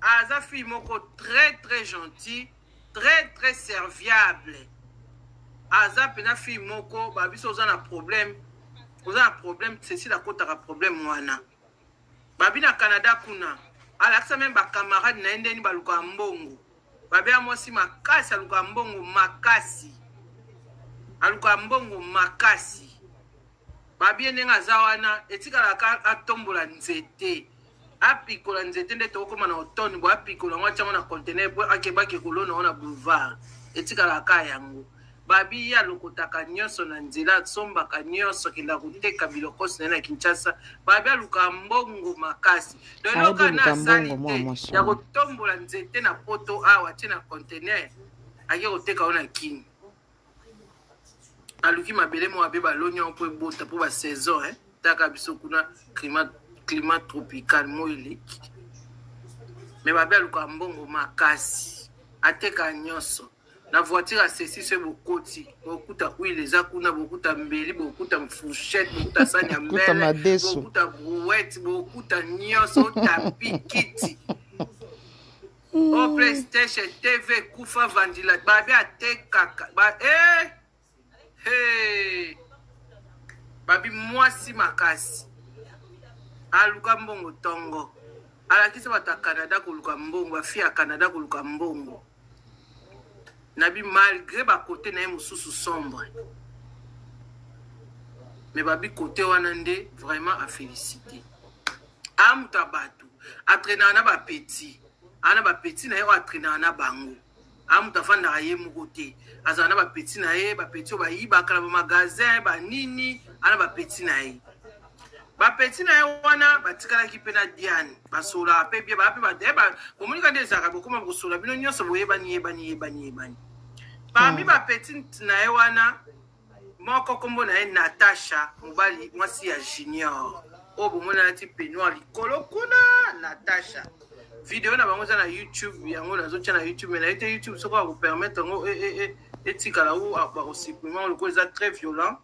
aza fille moko très très gentil, très très serviable. Aza mpena fille moko, babiso oza na problème, oza na problème, Cécile akotaka problème wana. Babi na Canada kuna alakisa meme bacamarade na ye ndeni balukaka mbongo. Babi ya mwasi makasi, alukaka mbongo makasi, alukaka mbongo makasi. Babi ye ndenge aza wana, etikalaka atombola nzete, apikola nzete, nde tokokoma na automne bo apikola yango, atiango na conteneur po akebaki kolona yango na boulevard, etikalaka yango. Babi ye alokotaka nyonso na nzela, asombaka nyonso, akendaka koteka bilokosi na ye na Kinshasa. Babi alukaka mbongo makasi, donc Ayebi eloko wana oluka asali mbongo mwa te mwasi ya wana. kotombola nzete na poto awa, atie na conteneur, ake koteka yango na Kini. Aluki mabele moko abe baloni yango mpo ebota, mpo basaison, eh? Taka biso kuna climat tropical, moi eleki. Me babe alukaka mbongo makasi, ateka nyonso na voiture ya Ceci. So bokoti, bokuta huile eza kuna, bokuta mbeli, bokuta fourchette, bokuta sani ya Kuta mbele, madesu. bokuta brouette, bokuta nyonso, tapi, kiti o PlayStation, TV kufa, vandila. Babe atekaka ba, eh! Hey! Babi mwasi makasi, aluka mbongo ntongo, alakisa bato ya Canada koluka mbongo, bafi ya Canada koluka mbongo. Nabi malgré bakote na ye mosusu sombre, me babi kote wana nde vraiment afélicité. A moto ya bato, atrainaka na bapeti, aa na bapeti na ye oyo atrainaka na bango. A moto afandaka ye moko te, azala na bapeti na ye, bapeti oyo bayibaka na bamagasin banini, aa na bapeti na ye. Bapeti na ye wana batikalaki mpe na Diane, basololaka mpe bien, baa mpe ba, bomoni kaka nde ezalaka, bokoma kosolola bino nyonso, boyebani yebani yebani yebani. Parmi bapeti na ye wana, moko nkombo na ye Natasha, mobali mwasi ya Junior oyo bomoni alati peignoir likolo kuna. Natasha, video na bango eza na YouTube, yango nazotia na YouTube, mais naye te YouTube soki akopermettre yango etikala ou bakosupprime lokola eza très violent.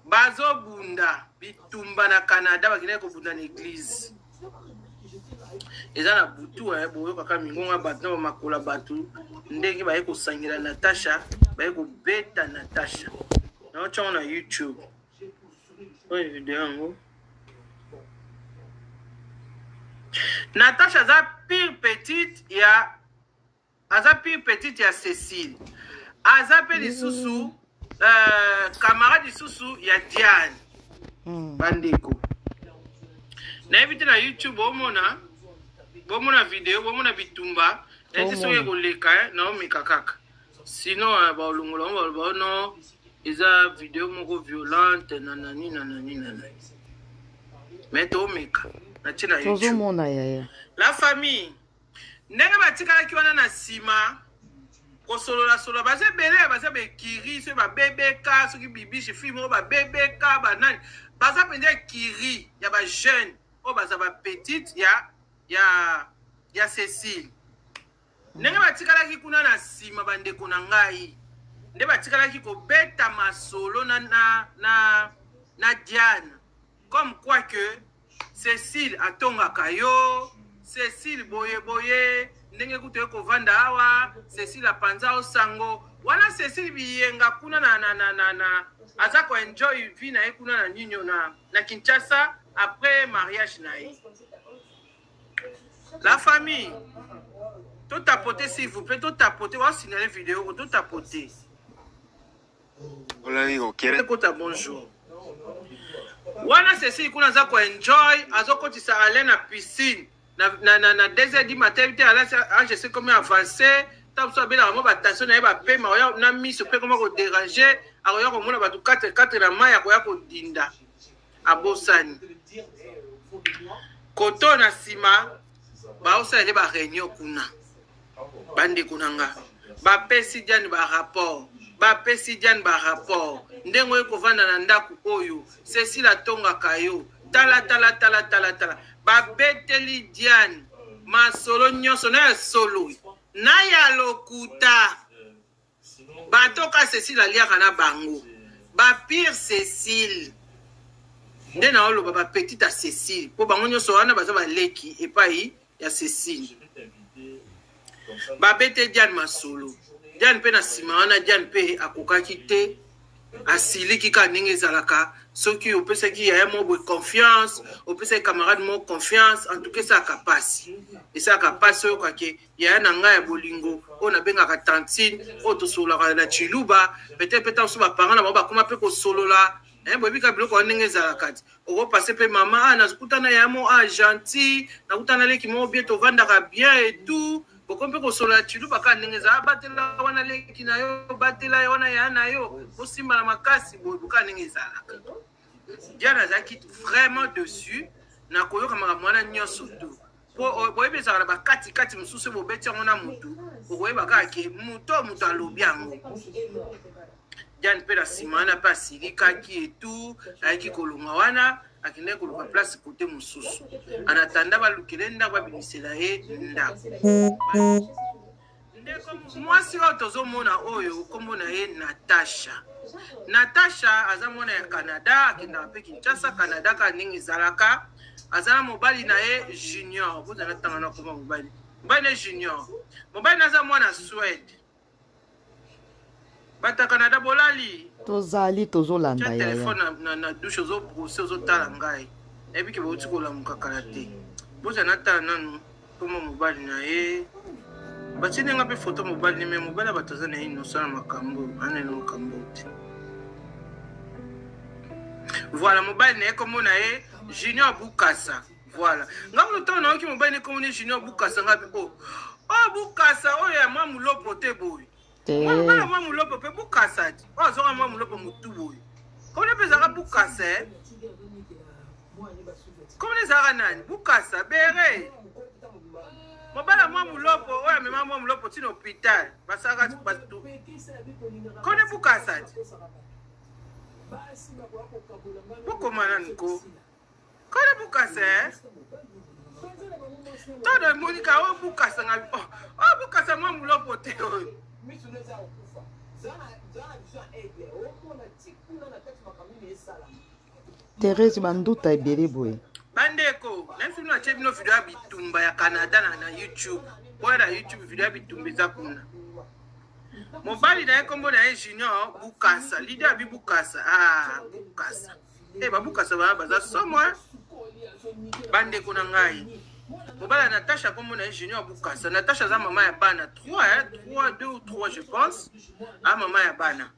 Bazobunda bitumba na Canada, bakendaki kobunda na eglise, eza na butu, boyokaka mingongo ya bato na bamakola bato ndenge baye kosangela Natasha, baye kobeta Natasha. Naotyango na YouTube oyo video yango. Natasha aza pire petite ya, aza pire petite ya Cécile, aza mpe lisusu camarade lisusu ya Diane. Bandeko, nayebi te na YouTube bomona, bomona video, bomona bitumba. Nayebi te soki ekoleka, naomeka kaka, sinon balongola yango, baloba no eza video moko violente na nani na nani na nani, mais tomeka, natie na YouTube. Tozomona, yaya. La famille, ndenge batikalaki wana na nsima kosolola-solola, baza ebele, baza baekiri, soki babebeka, soki bibiche fille moko babebeka, banani, baza mpenza ekiri ya bajeune oyo baza bapetite ya Cécile. Ndenge batikalaki kuna na nsima, bandeko na ngai, nde batikalaki kobeta masolo na Diane, comme quoi que Cécile atongaka yo, Cécile boye boye, ndenge kutu ye kovanda awa, Cécile apanza osango wana. Cécile biyenga kuna na aza koenjoy vie na ye kuna na nini, na Kinshasa, après mariage na ye. La famille, totapote s'il vous plaît, totapote, wasignale video, totapote. Hola, digo, ¿quieres? Ekota bonjour wana. Cécile kuna aza koenjoy, azokotisa Alain na piscine na 2 heures du matin te. Alain age ese komi avancé, ntango mosusu abelaka mo batension na ye, bapema oya na miso mpe koma kodéranger, akoya komona bato 4 4 na mai, akoya kodinda, abosani koto. Na nsima baosala nde baréunion kuna. Bandeko na nga, bapesi Diane barapport, bapesi Diane barapport ndenge oyo kovanda na ndako oyo, Cécile atongaka yo, tala tala tala tala tala. Babeteli Diane masolo nyonso, na ya solo na ya lokuta. Bato ka Cécile aliaka na bango, bapire Cécile nde naoloba, bapetite ya Cécile, mpo bango nyonso wana baza baleki epai ya Cécile. Babete Diane masolo. Diane mpe na nsima wana, Diane mpe akokaki te, asiliki kaka ndenge ezalaka. Soki opesaki yaya moko boye confiance, opesaki camarade moko confiance, en tout cas esalaka mpasi, esalaka mpasi. Oyokake yaya na ngai ya bolingo oyo nabengaka tantine, oyo tosololaka na Chiluba, peut-être mpe ntango mosusu baparent na bango bakóma mpe kosolola, boyebi kaka biloko wana ndenge ezalaka ti okopase mpe mama a nakutana ya mo a gentil, nakutana leki moko bien, tovandaka bien et tout, bokomi mpe kosolola Chiluba kaka ndenge ezala, batela wana leki na yo, batela wana ya na yo, bosimba na makasi boye, bokaa ndenge ezalaka. Diane azalaki vraiment dessus na koyoka makambo wana nyonso tu, po boyebi ezalaka na bakatikati mosusu, bobeti yango na motu, okoyeba kaka ke moto oyo moto alobi yango. Diane mpe na nsima wana mpe asilikaki etu, ayaki kolonga wana, akendaki koluka place kote mosusu, anatanda balukele ndako, babimisela ye ndako. Ndeko mwasi oyo tozomona oyo, nkombo na ye Natasha. Natasha aza mwana ya Canada, akendaka mpe Kinshasa, Canada kaka ndenge ezalaka. Aza na mobali na ye Junior, bozala ntanga na koma mobali, mobali na ye Junior, mobali na aza mwana Swede. Bato ya Canada, bolali? Tozali, tozolanda. Tia telefone na douche, ozobrose, ozotala ngai, nayebi ke bauti kolamuka kala te. Bozala natala nanu kombo mobali na ye, batie ndenge mpe foto mobali ne, me mobali ya bato aza na ye innocent na makambo ana na makambo te. Voilà, mobali na ye, kombo na ye Junior Bukasa. Voilà, nga kutu ntango nayoki mobali ne kombo ne Junior Bukasa, nga mpe o oyo Bukasa oyo ya mwa mulopo te boye, mobali ya mwa mulopo mpe Bukasa ti oyo azwaka mwa mulopo motu boye, komona mpe ezalaka Bukasa. Komona ezalaka nani? Bukasa, Bere. Mobala mwa mulopo oyo amema mwa mulopo ti na hôpital. Basalaka bato. Kone Bukasa ti. Bokoma nani ko? Kone Bukasa eh? Todo emonika oyo Bukasa nga oh, oh Bukasa mwa mulopo te oyo. Therese banduta ebele boye. Bandeko, nayebisi bino natie bino video ya bitumba ya Canada na, na YouTube. Boya na YouTube video ya bitumba eza kuna. Mobali na ye kombo na ye Junior Bukasa, leader abi Bukasa. Ah, Bukasa. Eh, ba Bukasa ba baza somo hein. Bandeko na ngai. Mobali ya Natasha kombo na ye Junior Bukasa. Natasha aza mama ya bana 3 hein, 3 2 ou 3 je pense. Ah mama ya bana.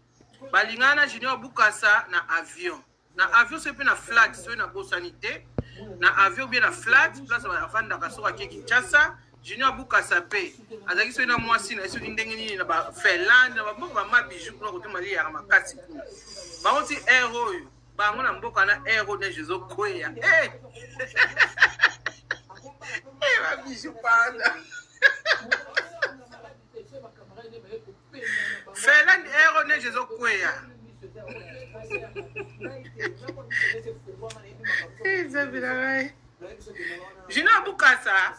Balingana na Junior Bukasa na avion. Na avion soki mpe na flat soki nabosani te. Na avion bien na flat place afandaka soki ake Kinshasa. Junior Bukasa mpe azalaki soki na mwasi na ye soki ndenge nini na ba Finlande na bamboka ba ma bijou kuna kote maliyaka makasi kuna. Bango ti air oyo bango na mboka na air oyo neige ezokweya. Eh! Eh ba bijou panda. Finlande air oyo neige ezokweya. Eh, Nzambe na ngai. Junior Bukasa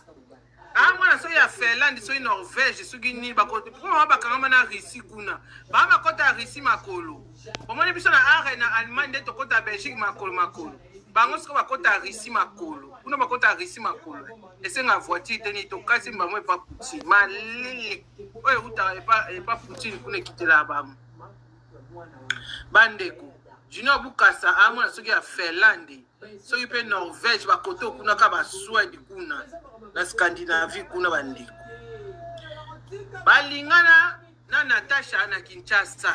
ah mwana soki ya Finlande soki Norvège soki nini bakoti mpo mama bakangama na Russie kuna baa bakota ya Russie makolo omoni biso na are na Allemagne nde tokota ya Belgique makolo makolo bango sikoyo bakota ya Russie makolo kuna bakota ya Russie makolo esenga voiture te nini tokasi bango epa Poutine malili oyo eutaka epa, epa Poutine kuna ekitelaka bango bandeko Junior Bukasa amona soki ya Finlande soki mpe Norvège bakote kuna ka ba Suède kuna na Scandinavie kuna bandeko balingana na Natasha na Kinshasa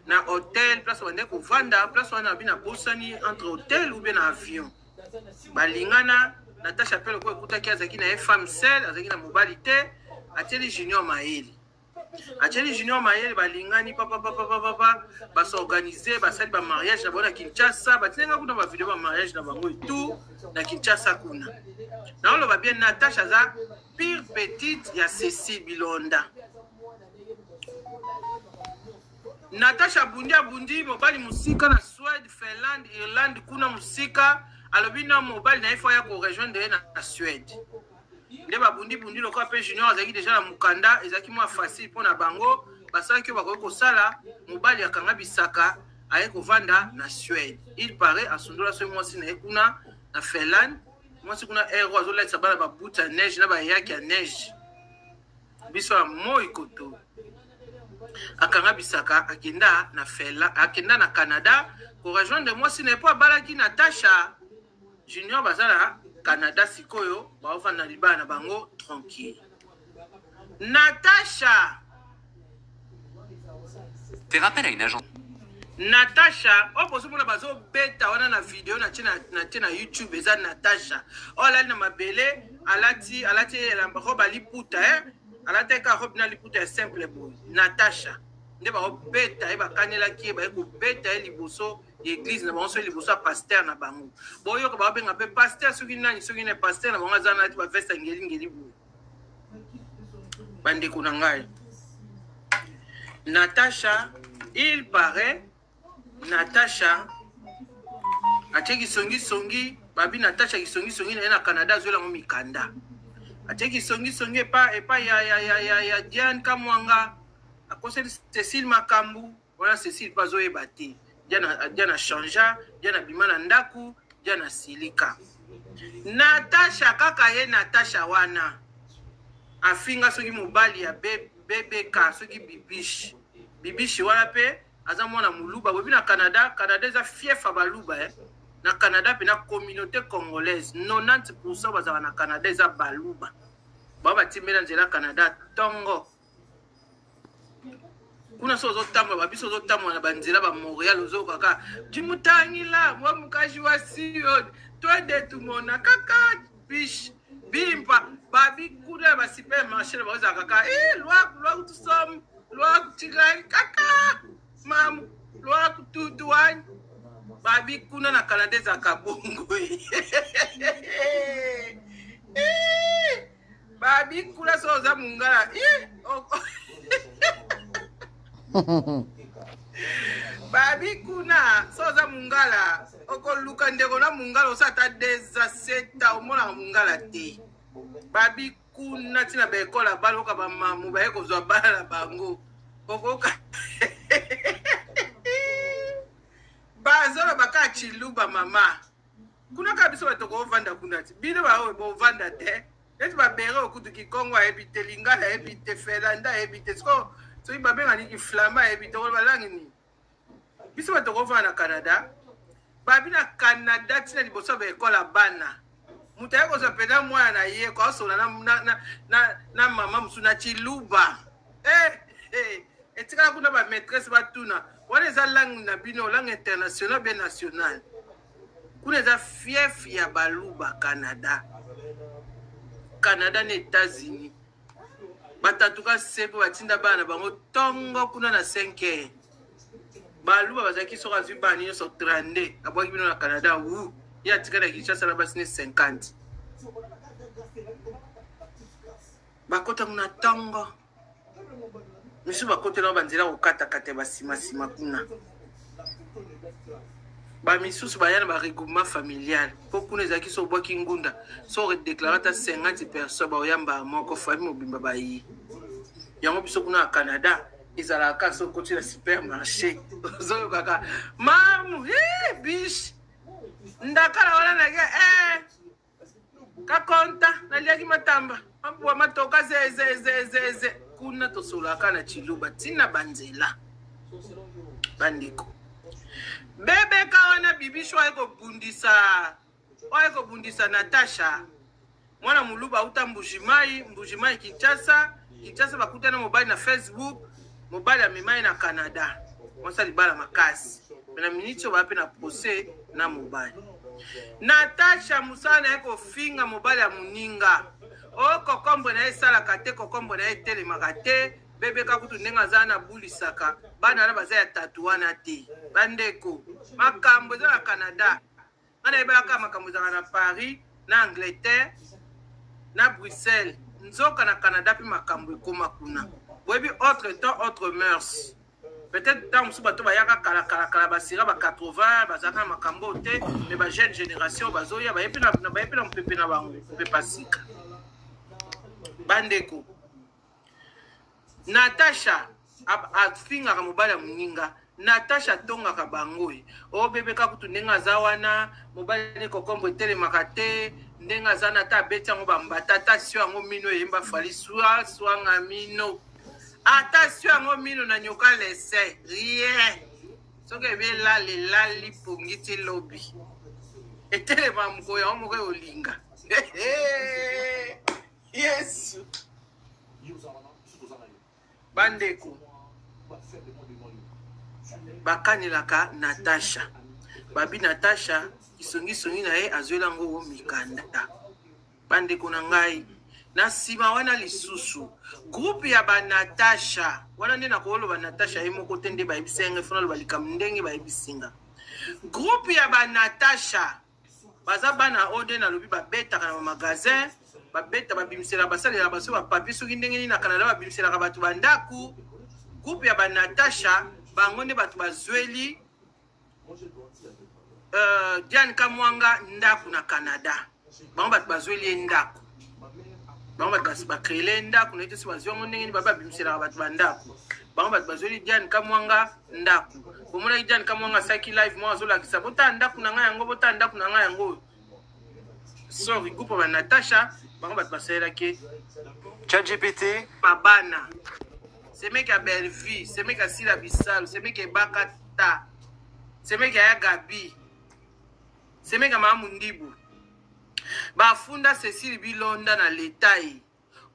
na hotel place bande kovanda place wana abi nabosani entre hotel ou bien na avion balingana Natasha mpe lokola ekutaki azalaki na ye femme seule azalaki na mobali te atieli Junior mayele atieli Junior mayele balingani papapapapapa basorganize basali bamariage na bango na Kinshasa batindenga kuna bavideo bamariage na bango etout na Kinshasa kuna naoloba bien Natasha aza pire petite ya Cécile Bilonda Natasha abundi abundi mobali mosika na Suède Finlande Irlande kuna mosika alobi na mobali na ye fo aya korejoindre ye na Suède nde babundi bundi lokola mpe Junior azalaki deja na mokanda ezalaki mwa facile mpo na bango basalaki oyo bakoki kosala mobali akanga bisaka aye kovanda na Suède il paraît asundola soki mwasi na ye kuna na Finlande mwasi kuna ero azolatisa bana babuti ya neige na bayaki ya neige biso ya moi koto akanga bisaka akenda na Finlande akenda na Canada korejoindre mwasi na ye mpo abalaki Natasha Junior baza na Canada sikoyo baofanda na libala na bango tranquille. Natasha Faire appel à une agence. Natasha oyo bozomona bazobeta wana na video na tie na, na YouTube eza Natasha oyo alali na mabele alati alati robe ya liputa eh? alati ka robe na liputa ya simple boye Natasha nde bakobeta ye bakanelaki ye baye kobeta ye liboso ya eglise na bango soki liboso ya pasteur na bango boyoka babenga mpe pasteur soki nani soki na pasteur na bango aza nati baveste ya ngelingeli boye bandeko na ngai Natasha il paraît Natasha atie kisongisongi babi Natasha kisongisongi na ye na Canada azwela yango mikanda atie kisongisongi epa epa ya, ya, ya, ya, ya Diane Kamwanga akoseli Cécile makambo wana Cécile mpe azoyeba te Diane, Diane achangea Diane abima na ndako Diane asilika Natasha kaka ye Natasha wana afinga soki mobali ya BBK soki bibishi bibishi wana mpe aza mwana moluba boyebi na Canada Canada eza fief ya baluba eh? Na Canada mpe na communauté congolaise 90% bazalaka na Canada eza baluba bao batimbela nzela Canada tongo kuna so ozotambola babiso ozotambola na banzela ba Montréal ozoyoka kaka dimutangila mwa mukaji wa Sion twende tumona kaka bish bimpa babi kuna ya basupermarché na bango ezalaka kaka e lwaku lwaku tusom lwaku tikali kaka mamu lwaku tutu wani. Babi kuna na Canada ezalaka bongo. Babi kuna so oza mungala. Babi kuna so oza mungala okoluka ndeko na mungala osa ata deza seta omonaka mungala te. Babi kuna ntina baekole ya bana oyoka bamamu baye kozwa bana na bango okoka bazoloba kaka chiluba mama kuna kaka biso bato kovanda kuna ti bino baoyo bovanda te neti babere okutu kikongo ayebi te lingala ayebi te felanda ayebi te sikoyo soki babenga nini flama ayebi te koloba langi nini biso bato kovanda na canada babi na canada ntina liboso ya baekole ya bana moto aye kozwa mpenza mwana na ye koasola na, na, na, na, na mama mosusu na chiluba eh, eh, etikala kuna bamaîtresse batuna wana eza langue na bino langue internationale bien nationale kuna eza fief ya baluba canada canada na états-unis batatuka se mpo batinda bana na bango ntongo kuna na 5 heures baluba bazalaki soki azwi bana nyonso 32 abwaki bino na canada wu ye atikali na kinshasa na basi ne 50 bakota kuna ntongo misusu bakotela banzela kokatakata ya basimasima kuna bamisusu baya na baregroupement familial mpo kuna ezalaki so obwaki ngunda so odeklare ata 50 personnes baoyamba moko famille mobimba baye yango biso kuna na canada ezalaka kaka so okoti na supermarché ozoyokaka mamu eh, biche ndakala wana nake eh, kakonta naliaki matamba mabwa matoka zezezezeze kuna tosolaka na chiluba ntina banzela bandeko bebeka wana bibisho aye kobundisa oyo kobundisa natasha mwana muluba auta mbujimai mbujimai kinshasa kinshasa bakutana mobali na facebook mobali amema ye na canada mwasi libala makasi me na miniti oyo baa mpe na procès na mobali natasha mosala na ye kofinga mobali ya moninga o kokombre na ye esalaka te kokombre na ye etelemaka te bebeka kutu ndenge aza na bulisaka bana wana baza ya tatu wana te bandeko makambo eza na canada nga nayebaka kaka makambo ezalaka na paris na angleterre na bruxelles nzoka na canada mpe makambo ekoma kuna boyebi autre temps autre mœurs peut-être ntango mosusu bato bayaka kala kala kala basira ba 80 bazalaka na makambo oyo te mais ba jeune génération bazoya baye mpe na mopepe na bango mopepe ya sika bandeko Natasha afingaka mobali ya moninga Natasha atongaka bango ye o oh, bebe ka kutu ndenge aza wana mobali ne kokombo etelemaka te ndenge aza na ata abeti yango bambata ata sio yango mino eyemba fali swa swanga mino ata sio yango mino na nyoka lese rien soki ebi elali elali pongi ti lobi etelema mokolo yango moko olinga yesu bandeko bakanelaka natasha babi natasha kisongisongi na ye azwela yango mikanda bandeko na ngai na nsima wana lisusu groupe ya banatasha wana nde nakoloba natasha ye moko te nde bayebisi yango efona loba likambo ndenge bayebisi nga groupe ya banatasha baza bana oyo nde nalobi babetaka na bamagasin babeta babimisela basalela baso bapapier soki ndenge nini na canada babimiselaka bato bandako groupe ya banatasha bango nde bato bazweli uh, diane kamwanga ndako na canada bango bato bazweli ye ndako bango bato bakreele ye ndako naye te so bazwi yango ndenge nini babe babimiselaka bato bandako bango bato bazweli diane kamwanga ndako bomonaki diane kamwanga asalaki live moko azolakisa botala ndako na ngai yango botala ndako na ngai yango sorry groupe ba natasha bango bato basalelaki ChatGPT babana semeki ya bellevue semeki ya sila bisalu semeki ebakata semeki ya gabi semeki ya mama mundibu bafunda cecile bilonda na leta ye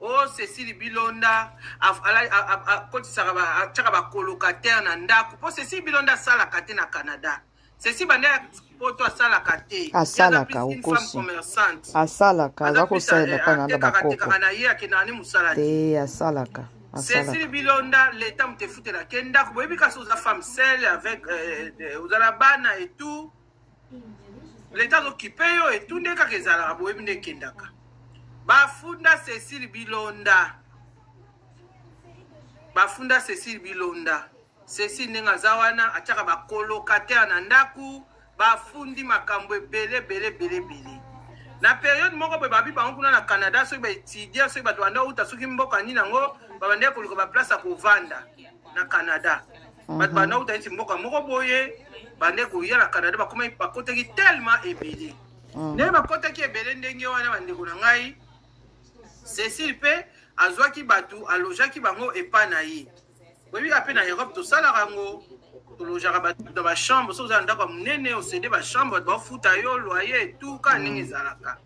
o oh, cecile bilonda akotisaka atiaka bacolocataire na ndako mpo cecile bilonda asalaka te na canada ceci banda ya poto asalaka te asalaka okosi asalaka aza kosalela mpa na bakoko na ye akendaka ne mosala te asalaka cecile bilonda leta moto efutelaka ye ndako boyebi kasi oza femme seule avec euh, euh, ozala bana et tout Leta azokipe yo etunde kaka ezalaka boyebi nde ekendaka. Bafunda Cecile Bilonda. Bafunda Cecile Bilonda. Cecile ndenge aza wana atiaka ba colocataire na ndaku, bafundi makambo ebele ebele ebele ebele. Na periode moko boye babi bango kuna na Canada soki ba étudiant soki bato banda uta soki mboka nini yango babandaki koluka ba place ya kovanda na Canada. Bato banda uta neti mboka moko boye bande koya na Canada bakomaki bakotaki tellement ebele. Ndenge bakotaki ebele ndenge wana bandeko na ngai Cecile mpe azwaki bato alojaki bango epa na ye. Oyebi kaka mpe na Europe tosalaka yango, tolojaka bato na bachambre. Soki oza na ndako ya monene osede bachambre, bato bafuta yo loyer etu kaka ndenge ezalaka.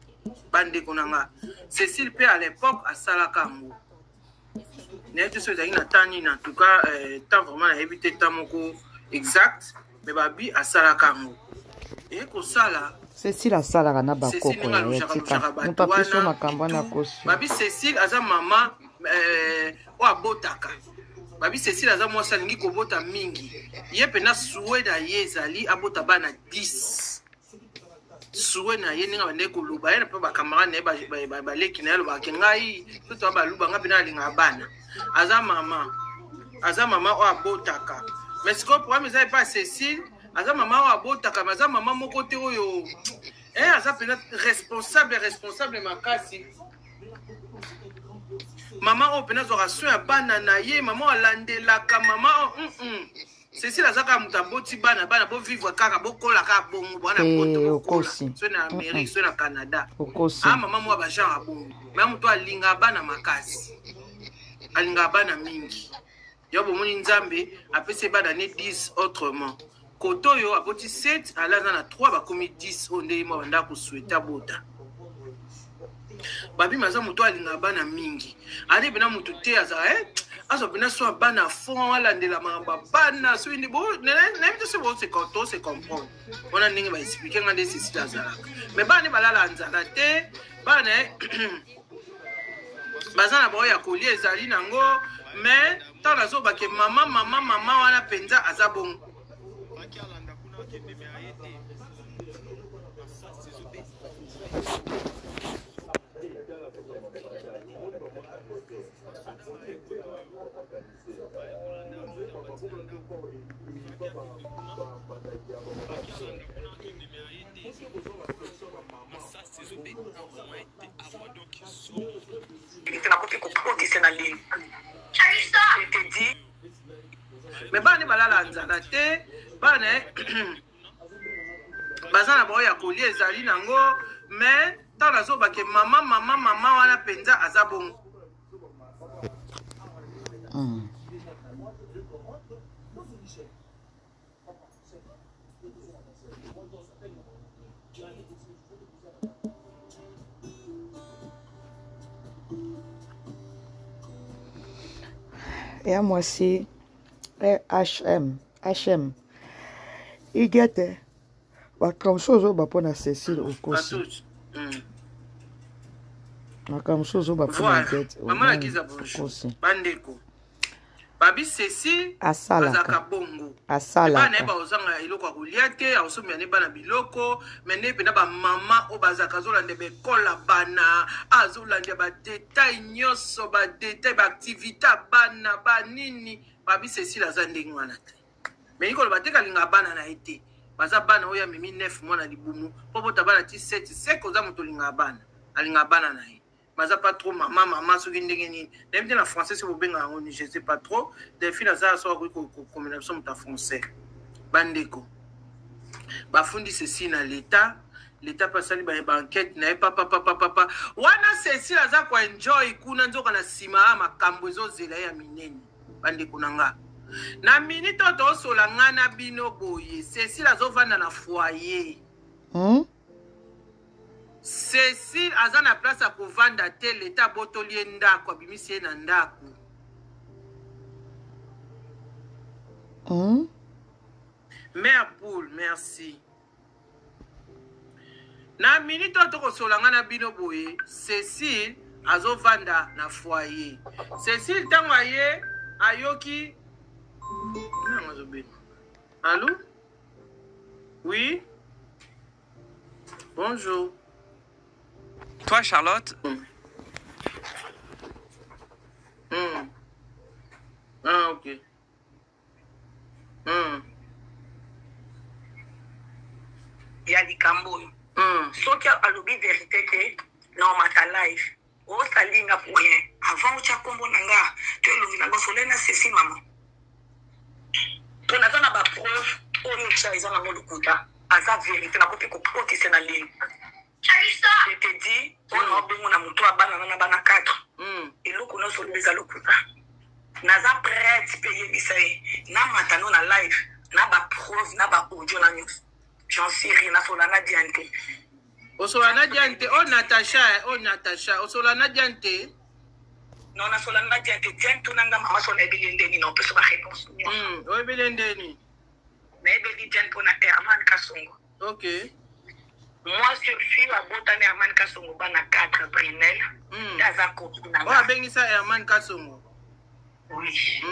Bandeko na nga, Cecile mpe à l'époque asalaka yango. Nayebi te soki ezalaki na temps nini, en tout cas euh, temps vraiment nayebi te temps moko exact, mais babi asalaka yango eye kosala. Cecile asalaka na bakoko na ye, tika moto apesi yo makambo wana akosi. Babi Cecile aza mama eh, oyo abotaka. Babi Cecile aza mwasi alingi kobota mingi, ye mpena sue na ye ezali abota bana 10. Sue na ye ndenge abandaki koloba ye na mpe bacamarade na ye baleki na ye alobaka ke ngai to toa baluba ngai mpena alingaka bana. Aza mama, aza mama oyo abotaka. Mais sikoyo problème eza epa Cecile, aza mama oyo abotaka mais aza mama moko te oyo eh, aza mpena responsable, responsable makasi. Mama oyo mpena azwaka soin ya bana na ye, mama oyo alandelaka, mama oyo mm -mm. Cecile aza kaka moto aboti bana, bana bovivre kaka bokola kaka bongo bwana poto bokola soki na Amérique soki na Canada. A mama mwa ba genre ya bongo, mais moto alingaka bana makasi, alingaka bana mingi. Yo bomoni Nzambe apesi bana ne 10 autrement. Koto oyo aboti 7, ala aza na 3 bakomi 10 oyo nde ye mwa banda kosouhaiter abota. Babima aza moto alingaka bana mingi, ale pena moto te aza eh, azwa pena so bana fond alandela makambo ya bana soki nde nayebi te soki bo se comprendre wana ndenge ba explique nga nde Cecile azalaka. Mais bana nde balala nzala te, bana baza na bao ya kolia ezali nango. Mais ntango nazobake mama mama mama wana mpenza aza bongo. Mais bana nde balala nzala te, bana baza na bao ya kolia ezali nango. Mais ntango nazobake mama mama mama wana mpenza aza bongo. Ya mwasi hm hm igete makambo mosusu ozoba mpo na Cecile okosi. Makambo mosusu ozoba mpo na igete okosi. Bandeko, babi Cecile asalaka bongo, asalaka bana ye baozanga eloko ya kolia te, aosomela ne bana biloko. Me nde mpena bamama oyo bazalaka azolanda baekole ya bana, azolanda badetail nyonso, badetail baaktivité ya bana banini. Babi Cecile aza ndenge wana te, me ikoloba te kalinga bana na ye te. Baza bana oyo amemi 9 mwana libumu mpo bota bana ti 7 seke oza moto olingaka bana, alingaka bana na ye. Baza pas trop mama mama soki ndenge nini nayebi te na français soki bobenga yango ni je sais pas trop. Delphine aza soki akoki kokomela biso moto ya français. Bandeko, bafundi Cecile na leta, leta mpe asali baenquête na ye papapapapapa. Wana Cecile aza koenjoy kuna, nzoka na nsima ya makambo ezozela ye ya minene. Bandeko na nga, na minute oyo tosola nga na bino boye, Cecile azovanda na foyer. Cecile aza na place ya kovanda te, leta abotoli ye ndako, abimisi ye na ndako. Mère Poule, merci. Na minute oyo tokosola nga na bino boye, Cecile azovanda na foyer. Cecile ntango aye ayoki nanga azobela. Allo? Oui? Bonjour. Toi, Charlotte. Ah, ok. Ya likambo oyo. Soki alobi vérité te, na omata live, osalinga pour rien. Avant otya nkombo na nga to elongi na nga, osolai na Ceci, mama, mpo naza na bapreuve. Oyo otya eza nango lokuta, aza vérité, nakoki kokotisa na ligne. Je te dis, oyo na obengo na moto ya bana na bana 4. Eloko nyonso olobi eza lokuta. Naza prête mpe yebisa ye namata no na live na bapreuve, na baaudio, na nyonso. J'en suis rien. Nasola na Diane te. Osola na Diane te? O Natacha, o Natacha, osola na Diane te? Non, nasola na Diane te. Diane tunanga mama, so nayebeli ndeni na opesa baréponse nyonso. Oyebeli ndeni? Nayebeli Diane mpona Herman Kasongo. Moi, Sophie, abotami Herman Kasongo bana 4, Brinel. Nde aza copine na Oyo nga. Abengisa Herman Kasongo? Oui.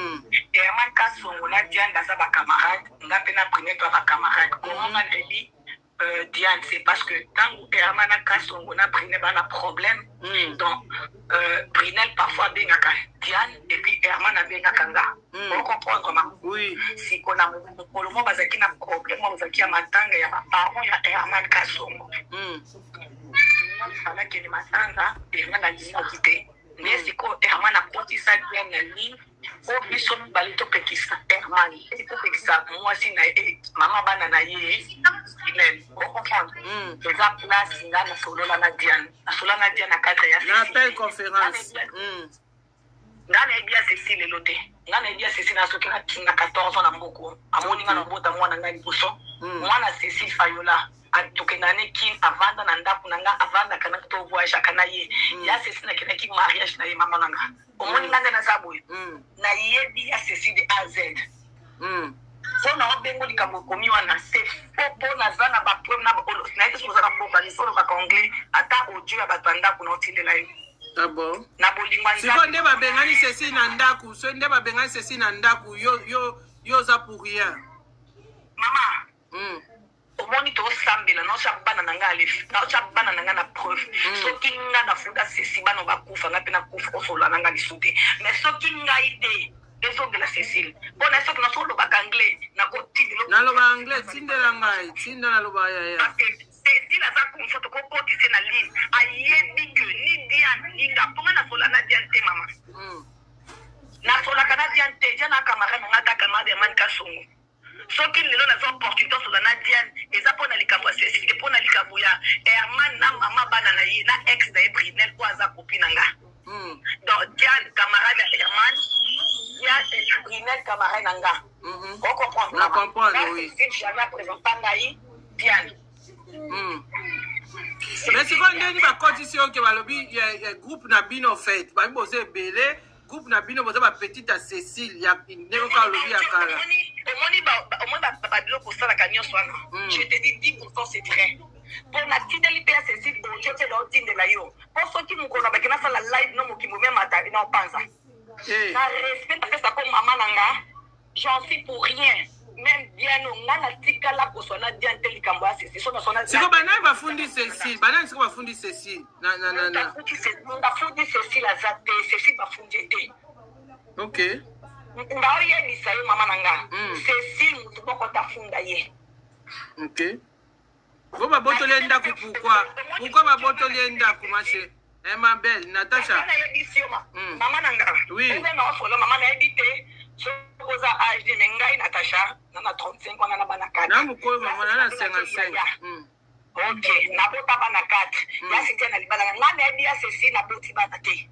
Herman Kasongo na Diane baza bacamarade. Nga mpe na Brinel toa bacamarade. Comment nga nayebi Diane? C'est parce que ntango Herman na Kasongo na Brinel bana problème, donc Brinel parfois abengaka Diane et puis Herman abengaka nga. Ocomprendre, ma? Oui. Siko na mokolo mo bazalaki na problème, mo bazalaki ya matanga ya baparent ya Herman Kasongo. Alakende matanga, Herman alingaki te. Nde sikoyo Herman akotisa Diane na ligne po biso mibale topekisa Herman, topekisa mwasi na ye, mama bana na ye Brinel. Ocomprendre? Eza place nga nasolola na Diane. Nasolola na Diane na cadre ya Na appel conférence. Nga nayebi ya Ceci lelo te. Nga nayebi ya Ceci na soki na 14 ans na mboko. Amoni nga na bota mwana ngai liboso, mwana Cécile Fayola. Tokenda ne Kin, avanda na ndako na nga, avandaka na to voyageaka na ye. Ya Ceci, nakendaki mariage na ye. Mama na nga, omoni nga nde naza boye, nayebi ya Ceci de A Z. Mpo na obengo likambo ekomi wana, c'est faux, mpo naza na bapreuve na nayebi. Soki oza na mboka liso, olobaka anglais, ata audio ya bato ya ndako na otindela yo. Ah bon? Na bolingo ya Sikoyo nde babengani Ceci na ndako, so nde babengani Ceci na ndako, yo yo yo oza pour rien. Mama, omoni, tosambela, naotya bana na ngai alef, naotya bana na ngai na preuve. Soki nga nafuta Ceci, bana bakufa, ngai mpe nakufa, osolola na ngai lisu te. Mais soki ngai te, ezongela Cécile, mpona soki naso olobaka anglais, nakotindela. Naloba anglais, tindela ngai, tinda, naloba yaya. Parce que Cécile aza confiant, tokokotise na ligne, ayebi ke ni Diane ni nga, mpo nga nasola na Diane te, mama. Nasolaka na Diane te. Diane acamarade na nga, ata camarade ya Mani Kasongo. Soki lelo nazwa opportunité osola na Diane, eza mpo na likambo ya Cécile te, mpo na likambo ya Herman na mama bana na ye na ex na ye Brinel, oyo aza copine na nga. Donc Diane camarade ya Herman, Diane, Brinel camarade na nga. Ocomprendre? Na comprendre, oui. Cécile jamais aprésenta ngai Diane. Mais sikoyo ndeni bakotisi oke, balobi ya groupe na bino, fait babi boza ebele, groupe na bino boza bapetite ya Cécile, ya ndenge kaka olobi ya kala. Omoni, babiloko osalaka nyonso wana, je te dis, 10 , c'est vrai, mpo natindeli mpe ya Cécile audio te, naotindela yo, mpo soki mokolo na bake nasala live no mokimbo memata na opanza. Na respect napesako mama na nga, j'en suis pour rien. Même Diane, nga natikala koswa na Diane te likambo ya Cécile. So naswana Sikoyo banani bafundi Cécile? Banani sikoyo bafundi Cécile na Bafundi Cécile aza te. Cécile bafundi ye te. Nga oyebisa yo, mama na nga, Cécile motu moko tafunda ye. Ok, bo babotoli ye ndako pourquoi? Pourquoi babotoli ye ndako, ma chérie, eh, ma belle Natacha? Nayebisi yo, mama na nga. Oui. Obenga osolo, mama, nayebi te soki oza âge, mais ngai Natacha na 35 wana, na bana 4. Na mokolo, mama, na 55. Ok, nabota bana 4 ya Cynthia na libala na nga. Nayebi ya Cécile, naboti bana te.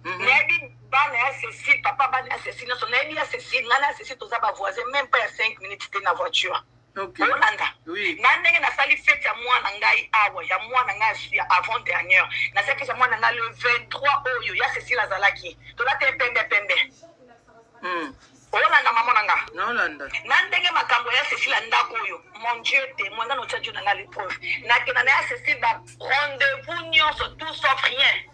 Nayebi bana ya Cécile, papa bana ya Cécile nyonso nayebi. Ya Cécile, ngai na ya Cécile toza bavoisin, même pas ya 5 minutes te na voiture. Olanda na ndenge nasali fete ya mwana ngai awa, ya mwana ngai ya avant dernière. Nasali fete ya mwana ngai le 23 oyo, ya Cécile azalaki, tolata ye pembe pembe. Olanda, mama na nga? Naolanda. Na ndenge makambo ya Cécile ya ndako oyo, mon Dieu témoin, nga notia Dieu na nga l'épreuve. Nakenda na ya Cécile ba rendez-vous nyonso, tout sauf rien.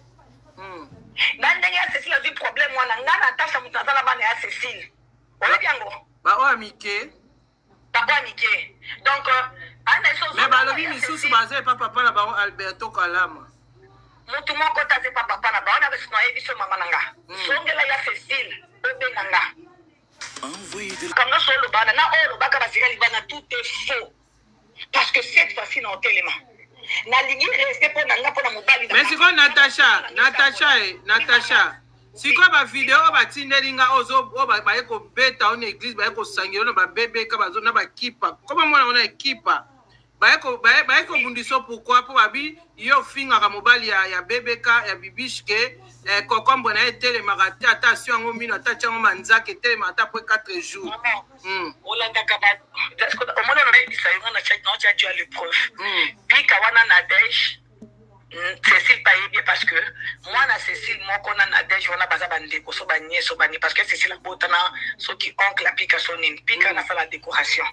Na ndenge ya Cécile azwi problème wana, nga Natasha moto aza na bana ya Cécile, oyebi yango. Baoyo ya mike? Baoyo ya mike. Donc Mais balobi misusu baza epa papa na bango Alberto Kalama. Mutu moko te aza epa papa na bango na biso na yebi so mama na nga. Zongela ya Cecile obenga nga. Makambo nyonso oloba wana na oyo olobaka basika libanda tout est faux. Parce que cette fois-ci na otelema. Nalingi respect mpo na nga mpo na mobali na Mais sikoyo Natacha, Natacha eh, Natacha. Sikoyo ba video oyo batindeli nga ozo oyo baye kobeta yo na eglise baye kosangela yo na babebeka bazo na bakipa koma mwana wana ekipa baye baye kobundisa yo pourquoi mpo babi yo ofingaka mobali ya, ya bebeka ya bibiche ke eh, kokombo na ye etelemaka te ata asio yango mino ata atya yango manzaka etelemaka ata apres 4 jours. Olandaka ba omona nayebisa yo nga na naotya tu as le preuve. Bika wana Nadège Cécile pa yebi parce que mwana Cécile moko na Nadège wana baza bandeko so banie so bani parce que Cécile abotana soki oncle apika so nini pika nasala décoration.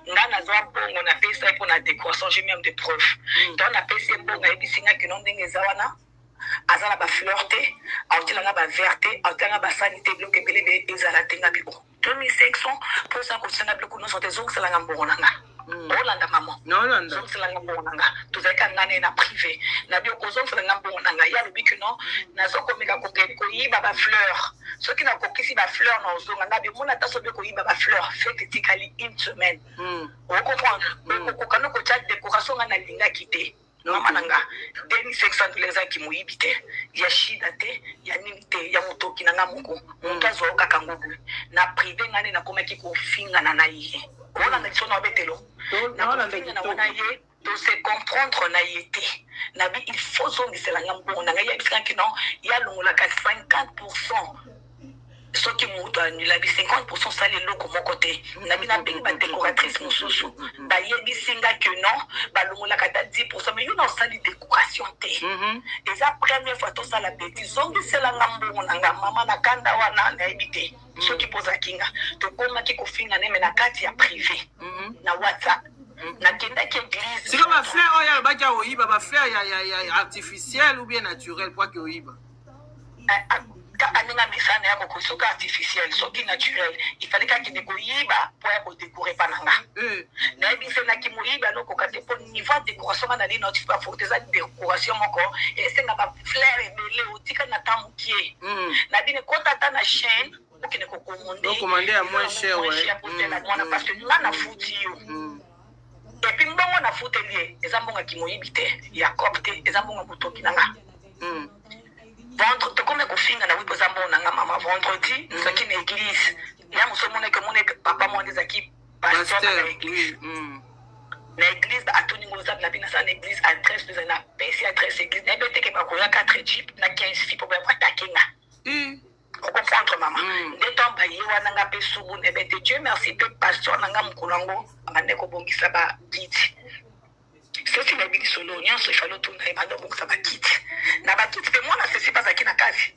Nga nazwa mbongo napesa ye mpo na décoration, j'ai même des preuves. Donc napesi ye mbongo ayebisi nga kino ndenge eza wana aza na ba fleur te, aotiela nga ba verre te, aotiela nga basani te, biloko ebele ebele ezala te. Nga biko 2500 mpo oza kotiela nga biloko nyonso te, ezongisela nga mbongo na nga. Olanda mama, zongisela nga mbongo na nga. Tozalaki ka nga na ye na privé na bi okozongisela nga mbongo na nga. Ye alobi ke non, nazokomeka koyiba ba fleur, soki nakokisi ba fleur na ozonga. Nga bi omona ata soki okoyiba ba fleur, fete etikali une semaine, ocomprendre, okokoka no kotia décoration nga nalingaki te. Mama na nga, 2500 dollars ezalaki moyibi te, ya shida te, ya nini te, ya motoki na nga moko. Moto azwa yo kaka ngo boye na privé. Nga nde nakomaki kofingana na ye. Olanda biso na obetelo na kofingana wana ye tose comprendre na ye te. Nabi il faut zongisela nga mbongo na ngai. Yebisaka non, ye alongolaka 50 soki moto anulabi 50, osali eloko moko te. Nabi nabengi badécoratrice mosusu, bayebisi nga ke non, balongolaka ata 10, mais yo na osali décoration te, eza première fois tosala beti, zongiselanga mbongo na nga. Mama, na kanda wana nayebi te soki mpo ozalaki nga tokomaki kofinga neme na kati ya privé na WhatsApp. Nakendaki église. Sikoyo bafleur oyo alobaki aoyiba, bafleur ya artificiel ou bien naturel po ake oyiba? Kaka ndenge amesana ya koko, soki artificiel, soki naturel, il fallait kakende koyiba mpo ya kodécorer epa na nga. Nayebi se naki moyibi anokoka te mpo niveau ya décoration nga nali noti bafoto eza décoration moko esenga bafleur ebele otika na temps mokie. Na bino ekota ata na chaîne okende kocommander. Ocommander ya moins cher, ouais. Potela mwana parce que nga nafuti yo. Et puis mbongo nafuteli ye eza mbongo ya kimoyibi te, ya cop te, eza mbongo ya motoki na nga. Vendre tokomi kofinga na wi mpo eza mbongo na nga. Mama, vendredi nazalaki na église ya mosu, omonaki omonaki papa mwana ezalaki pasteur na église. Na église atuni ngo oza na bino asala na église, adresse ezali, napesi adresse église. Nayebi eteke bakoya 4 jeep na 15 fi mpo baatake nga. Ocomprendre mama, nde ntango baye wana nga mpe subu nebe te. Dieu merci mpe pasteur na nga mokolo yango abande kobongisa bakiti. Soki nayebi lisolo nyonso efali otuna ye, bande obongisa bakiti na bakiti mpe mwana sesi mpe azalaki na kasi.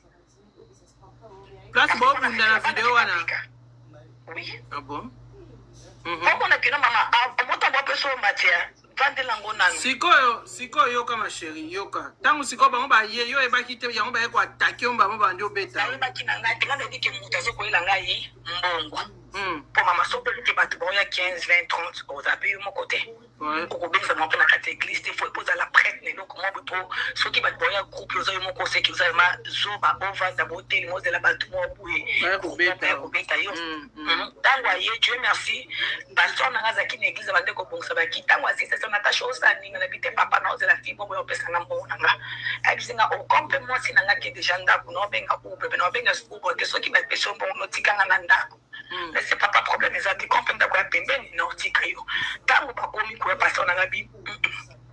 Place bobunda na video wana? Oui. Ah bon? Omona kino mama moto yango apesa oyo matière, vandela yango nanu. Sikoyo yoka ma chérie, yoka. Ntango sikoyo bango baye, yo oyebaki te yango baye koattaquer yo, bango bandi obeta? Nayebaki na ngai te. Ngai nayebi ke moto azokoyela ngai mbongo mpo mama soki oluki bato baoya 15, 20, 30, oza mpe yo moko te. Okobengisa bango mpe na kati ya église te, faut ozala prête na eloko moko po soki bato baoya groupe, oza yo moko oseki, oza ma zoba, ovanda botelema ozela bato moko boye baya kobeta yo. Ntango aye, Dieu merci, pasteur na nga azalaki na église, bande kobongisa baki. Ntango asisa, Natasha osala nini? Nabi te papa, na ozela fi bongo ya opesanga mbongo na nga. Ayebisi nga okom mpe mwasi na nga ke déjà ndako na obenga Uber, na obenga Uber te, soki bapesi yo mbongo notikanga na ndako. Mais c'est papa, problème eza te, kompe ndako ya pembeni na otika yo. Ntango bakomi koya, pasteur na nga bi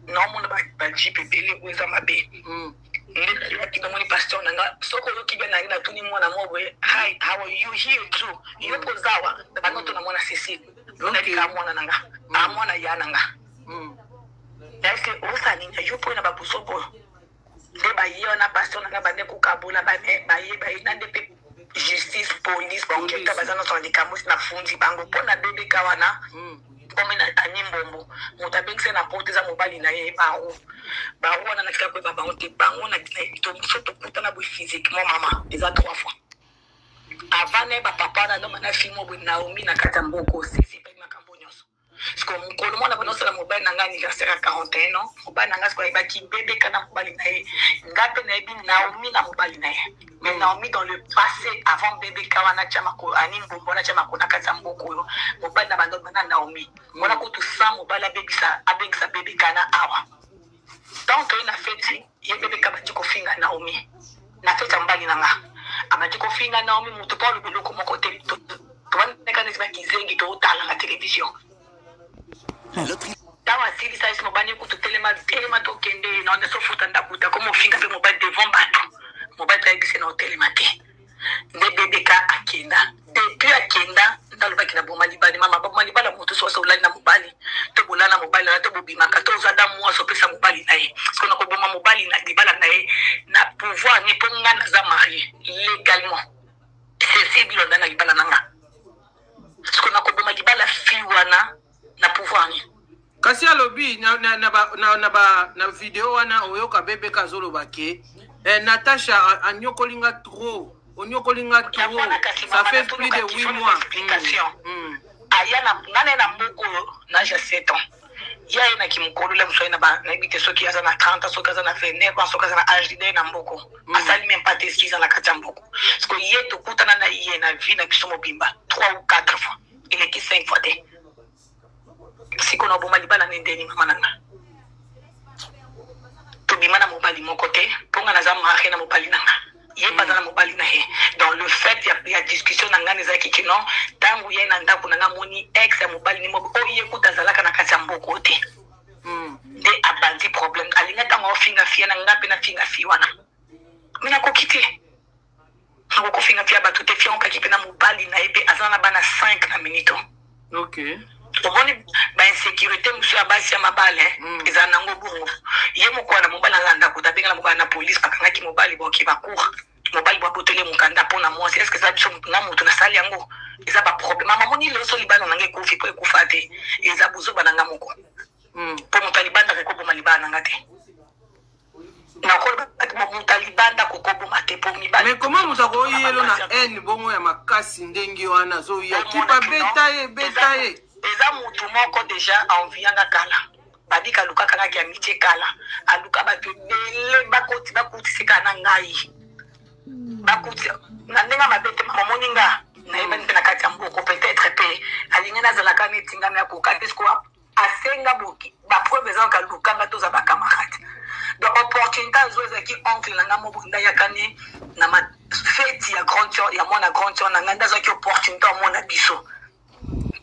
naomona bajeep ebele oyo eza mabe. Nde nayaki namoni pasteur na nga. Soki oyoki bien, nangi natuni mwana mo boye: "Hi, how are you here too? Yo mpo ozawa?" Banoto na mwana Cécile, nabika mwana na nga, a mwana ya na nga ese osala nini yo mpo na babuso boyo? Nde baye wana, pasteur na nga bande kokabola baye baye na nde mpe justice, police, baenquêteur baza nyonso na likambo. Esi nafundi bango mpo na bebeka wana komi na ani mbombo. Moto abengisi na porte eza mobali na ye baro baro wana. Natika koyeba bango te. Bango so tokutana boye physiquement, mama, eza trois fois avant nayeba papa wana. Noma na filme boye Naomi na kati ya mboko, sisi mpe makambo nyonso. Sikoyo mokolo mwana bana osala mobali na ngai anniversaire ya 41 ans, mobali na ngai sikoyo ayebaki bebeka na mobali na ye, ngai mpe nayebi Naomi na mobali na ye. Mais Naomi dans le passé, avant bebeka wana tia makolo ani mbombo wana tia makolo na kati ya mboka oyo, mobali na bando bana Naomi wana kutu sans mobali abebisa abengisa bebeka na awa. Ntango toye na feti, ye bebeka abandi kofinga Naomi na feti ya mobali na nga, abandi kofinga Naomi motu mpo aloba eloko moko te. Tobandaka neti bakizengi totala na televizio. Ntango asilisa esi mobali kutu telema telema tokende na sofuta ndako te, akoma ofinga mpe mobali devant bato, mobali mpe ayebisi na otelema te. Nde bebeka akenda, depuis akenda nde alobaki na boma libala. Mama, boma libala moto soki olali na mobali to bolala na mobali na to bobimaka to oza da mwasi opesa mobali na ye, soki na koboma mobali na libala na ye na pouvoir ni mpo nga naza marie légalement, ceci bilonda na libala na nga, soki na koboma libala fi wana na pouvoir ni. Kasi alobi na, na, na, ba, na, na, ba, na video wana oyoka bebeka azoloba ke eh, Natacha anyokoli nga trop, onyokoli nga trop, ça fait plus de 8 mois. Aya na nga na ye na mboka oyo na age ya 7 ans, ye aye na kimokolo le mosu aye na nayebi te soki aza na 30 ans, soki aza na 29 ans, soki aza na age de na mboko. Asali même pas te 6 ans na kati ya mboko. Parce que ye tokutana na ye na vie na biso mobimba 3 ou 4 fois, eleki 5 fois te. Sikoyo na oboma libala ne ndeni? Mama na nga, tobima na mobali moko te, mpo nga naza marie na mobali na nga, ye mpe aza na mobali na ye. Dans le fait ya discussion na ngai ezalaki kino ntango ye na ndako na nga amoni ex ya mobali ni moko oyo ye kuta azalaka na kati ya mboko te, nde abandi problème. Alinga ntango aofinga fia na nga mpe nafinga fi wana, me nakoki te, nakokofinga fia bato te. Fia okaki mpe na mobali na ye mpe aza na bana 5 na minute. Omoni bainsécurité mosusu ya basi ya mabale ezala nango bongo. Ye moko wana mobali alanda kuta abenga na mobali na polise, bakangaki mobali, boke bacour, mobali babotoli mokanda mpo na mwasi. Est-ce eza biso nga moto nasali yango? Eza baproblème. Mama, moni lelo so libala na nga ekufi mpo ekufa te, eza bozoba na nga moko, mpo moto ya libanda akokoboma libala na nga te. Nakoloba moto ya libanda kokoboma te, mpo mibali. Mais comment moto akoyelo na haine bongo ya makasi ndenge wana, azoya kipa beta ye, beta ye? Eza motu moko déjà aenvianga kala, babika alukaka ngaki amitié kala, aluka bato ebele bakoti bakutisi kaka na ngai, bakuti na ndenge mabe te. Mama, omoni nga nayebani mpe na kati ya mboko, peut-être mpe alingi nazalaka neti nga, me akoka te. Sikoyo asenga boki bapreuve eza kaka lukanga toza bacamarade. Donc opportunité azwa ezalaki oncle na nga moko nde ayakani na feti ya grande sœur ya mwana grande sœur na ngai, nde azwaki opportunité amona biso.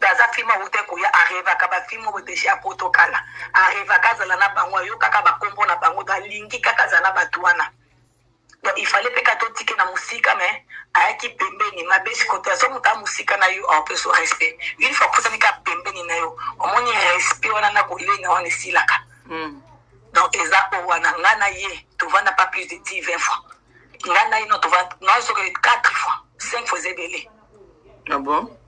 Aza filme awuta koya, arevaka bafilme oyo deja ya poto kala, arevaka azala na bango, ayokaka bakombo na bango, alingi kaka azala na bato wana. Donc il fallait mpe ka totike na mosika, mais ayaki pembeni mabe. Sikoto so moto aya mosika na yo, aopesa respect. Une fois posani ka pembeni na yo, omoni respect wana na kolenga wana esilaka. Donc eza oyo wana nga na ye tovanda pas plus de 10 20 fois, nga na ye no tovanda na soki 4 fois, 5 fois eza ebele. Ah bon?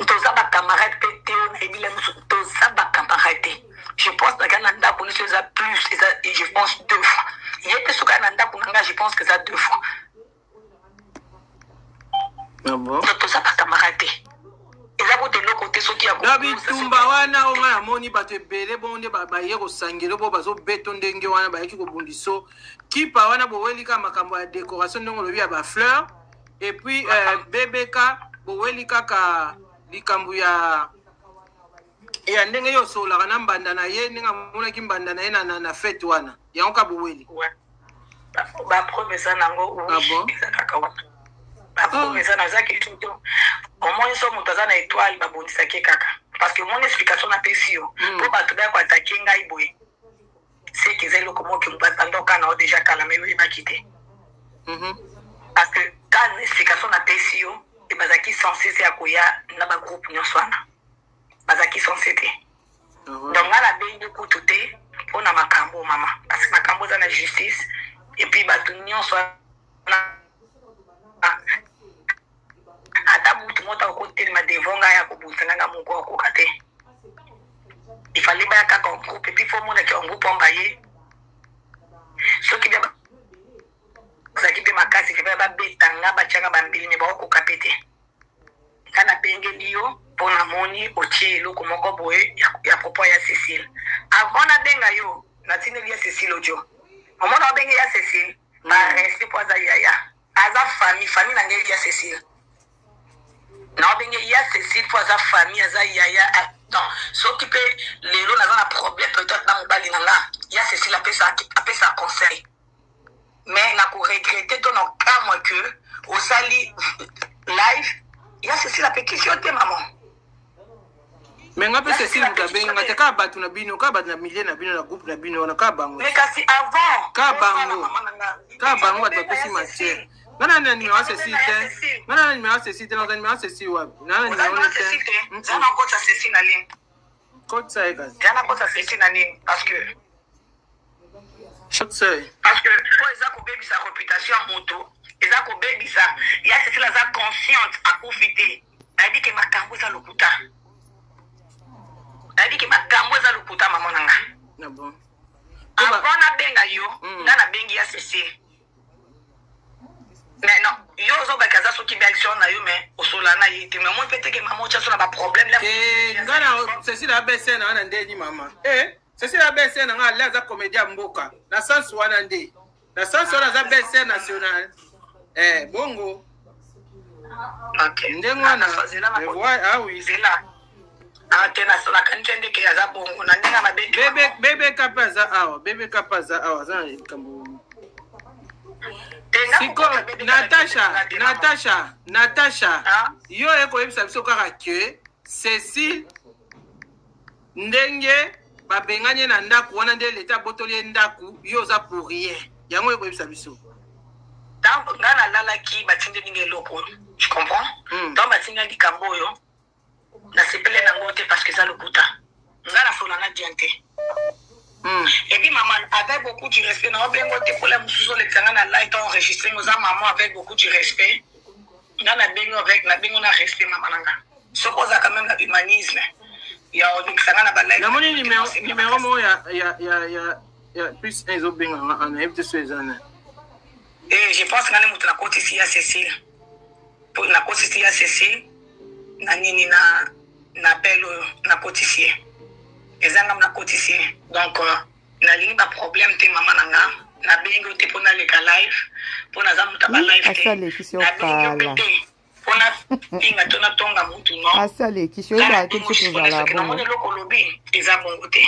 Toza bacamarade mpe te, oyo nayebi la mosu toza bacamarade te. Je pense nakaa na ndako nyonso eza plus, eza je pense deux fois, ye mpe soki aya na ndako na nga, je pense que eza deux fois. Ah bon? Donc toza bacamarade te, eza kuta eloko te soki ya na bitumba wana oyo ngai namoni bato ebele bongo nde baye kosangela bo bazobeto ndenge wana bayaki kobundiso kipa wana, boweli kaka makambo ya décoration ndenge olobi ya bafleur, et puis bbk boweli kaka likambo ya ndenge ye osololaka na mbanda na ye, ndenge amonaki mbanda na ye na fete wana, yango ka boweli. Bapreuve eza nango. Ah bon? Eza kaka wana, bapreuve eza nazaki tuto. Omoni so moto aza na étoile, babundisaki ye kaka parce que omoni explication napesi yo mpo bato baya koattaquer ngai boye, seke eza eloko moko bando kana o déjà kala, me oyebaki te. Parce que quand explication napesi yo e, bazalaki censé se ya koya na bagroupe nyonso wana, bazalaki censé te. Donc nga nabengi kutu te mpona makambo mama, parce que makambo eza na justice, et puis bato nyonso wana, ata mutu moko akotelema devant ngai akobundisa nga, nga moko akoka te. Il fallait baya kaka en groupe, et puis faut omonaki en groupe omba ye soki bia bazalaki mpe makasi ke baya babeta nga, batianga bambili, me baokoka mpe te. Nga nabengeli yo. Mpo namoni otie eloko moko boye ya propos ya Cecile. Avant nabenga yo, natindeli ya Cecile audio. Omona obenge ya Cecile, par respect mpo aza yaya. Aza famille, famille na ngai ya Cecile. Naobenge ya Cecile mpo aza famille, aza yaya. Non, soki mpe lelo naza na problème peut-être na mobali na nga, ya Cecile apesa apesa conseil. Mais na ko regretter to na kamwa que osali live ya Cecile apekisi yo te maman. Mais nga mpe Cecile moto abengi nga te, kaka bato na bino, kaka bato na milieu na bino, na groupe na bino wana, kaka bango. Mais kasi avant kaka bango, kaka bango bato bapesi matière. Nga na na numéro ya Cecile te, nga na na numéro ya Cecile te, naza numéro ya Cecile wapi? Na na numéro te. Za na kota Cecile na ligne. Kotisa ye kasi. Za na kota Cecile na ligne parce que Kotisa ye. Parce que po eza kobebisa réputation ya moto, eza kobebisa ya Cecile aza consciente akufi te. Nayebi ke makambo eza lokuta. Nayebi ke makambo eza lokuta mama na nga. Na bon. Avant nabenga yo, nga nabengi ya Cecile. Mais non, yo ozobaki aza soki belle sœur na yo mais osola na ye te mais omoni mpe teke mama otya so na baproblème. Nga na Cecile abese na wana ndeni mama eh Cecile abese na nga ale aza comédien ya mboka na sens wana nde na sens wana aza belle national eh bongo. Okay. Ndenge wana ah oui. Zela te nasalaka nte ndeke aza bongo na ndenge mabe. Bebe kapa aza awa, bebe kapa aza awa, aza na likambo siko. Natasha, Natasha, Natasha, yo oye koyebisa biso kaka ke Cécile ndenge babengani ye na ndako wana nde leta abotoli ye ndako, yo oza pour rien, yango oye koyebisa biso. Ntango ngai nalalaki, batindeli nga eloko, tu comprends? Ntango batindi likambo oyo, nasepele nango te parce que eza lokuta. Ngai nasola na bien te. Et puis maman, avec beaucoup du respect, na obengo te mpola mosusu olekisa ngai na live to enregistre ngo oza maman, avec beaucoup du respect nga nabengi avec nabengi na respect mama na nga. Soki oza quand même na humanisme ya olekisa nga na ba live. Namoni numéro moko ya plus 1 ezobenga nga, nayebi te so eza na Eh, je pense nga nde moto nakotisi ya Cécile, nakotisi ya Cécile na nini na appel oyo nakotisi ye, eza nga nakotisi ye. Donc nalingi baproblème te mama na nga. Nabengi yo te mpo naleka live, mpo naza moto ya balive te. Asalekisi yo Nabengi yo mpe kala. te mpo nafinga to natonga mutu, non. Asalekisi oyebaka te biso tozala bongo. Namoni eloko olobi eza bongo te.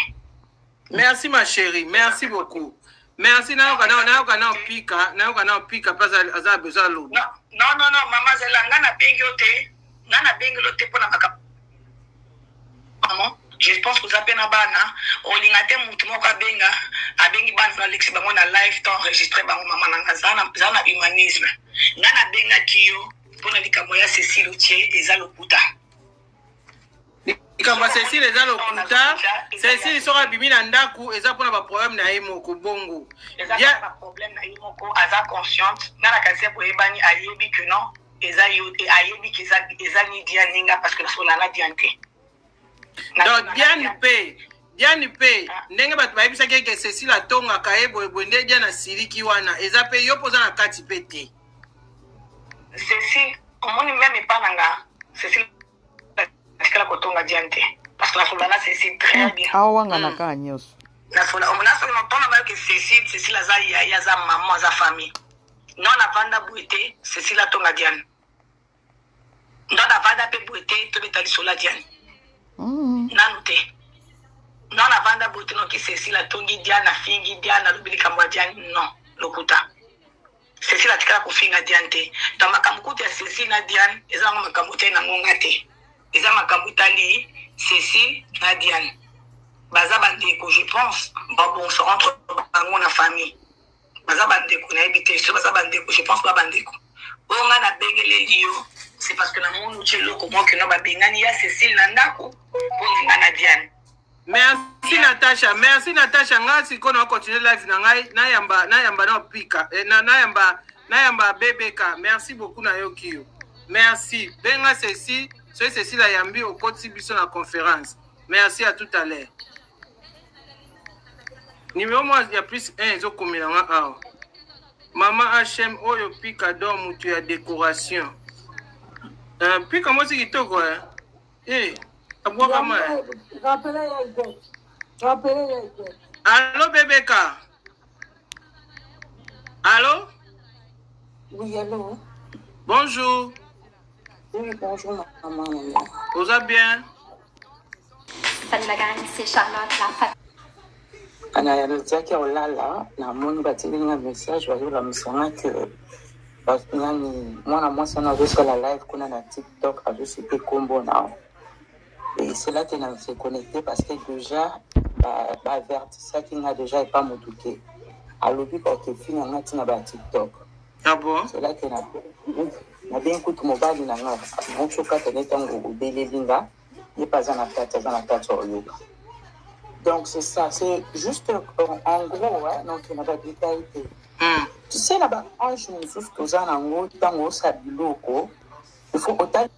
Merci ma chérie, merci beaucoup, merci. Nayoka na nayoka na pika, nayoka na pika mpe aza besoin aloba. Non, non, non, mama zela, nga nabengi yo te, nga nabengi yo te mpona makambo. Maman, je pense que oza mpe na bana, olinga te motu moko abenga, abengi bana na alekisi bango na live to enregistre bango. Mama na nga, za na humanisme. Nga nabengaki yo mpona likambo ya Cécile otie eza lokuta. Likambo ya Cécile eza lokuta. Cécile soki abimi na ndako eza mpona baproblème na ye moko bongo. Eza baproblème na ye moko, aza consciente. Nga na kanisi boyebani, ayebi que non, eza yo te, ayebi ke eza ni Diane nga parce que nasola na Diane te. Donc Diane mpe, Diane mpe ndenge bato bayebisaki eke Cécile atongaka ye boyeboye, nde Diane asiliki wana, eza mpe yo mpo oza na kati mpe te. Cécile, omoni, même epa na nga Cécile atikala kotonga Diane te parce que nasola na Cécile très bien. Awangana kaka nyonso. Nasola nasola mpona bayoke Cécile. Cécile aza yaya, aza mama, aza famille. Non, navanda boye te Cécile atonga Diane. Non, navanda mpe boye te tobeta lisolo ya Diane. Nanu te, non, navanda boye te noki Cécile atongi Diane, afingi Diane, alobi likambo ya Diane. Non, lokuta. Cécile atikala kofinga Diane te. Donc makambo kutu ya Cécile na Diane eza nango makambo te nango nga te, eza makambo etali Cécile na Diane, baza bandeko. Je pense babongisa entre bango na famille, baza bandeko. Nayebi te so baza bandeko, je pense ba bandeko. Oyo ngai nabengeleli yo, c'est parce que namoni otie eloko moko no babengani ya Cécile na ndako mpo nga na Diane. Merci Natasha, merci Natasha. Ngai sikoyo na continue live na ngai, nayamba nayamba na pika eh, na nayamba nayamba bebeka. Merci beaucoup, nayoki yo, merci. Benga Cécile, soki Cécile ayambi, okotisi biso na conférence. Merci, à tout à l'heure. Numéro moko ya plus 1 ezokomela nga awa. Mama hm oyo pika don mutu ya décoration, pika mwasi kitoko eh? Eh, abwakama. Rappelez ya Ivette. Rappelez ya Ivette. Allô, Bébéka? Allô? Oui, allô? Bonjour. Oui, bonjour, maman. Vous allez bien? Salut la gang, c'est Charlotte, la fat. Nayalodiaki olala, namoni batindeli nga message, bazolamusa nga ke nani mwana mwasi wana azosala live kuna na TikTok, azosite nkombo na et c'est là que na se connecté, parce que déjà baavertisaki nga déjà epa motu te, alobi kokefinga nga ntina ba TikTok. Ah bon? C'est là que nabengi kutu mobali na nga, nauti okata ne ntango obeleli nga, ye mpe aza na kati ya oyoka. Donc c'est ça, c'est juste en gros, hein, donc na badétail te. Tu sais, na baange mosusu toza nango, ntango osala biloko, il faut otali.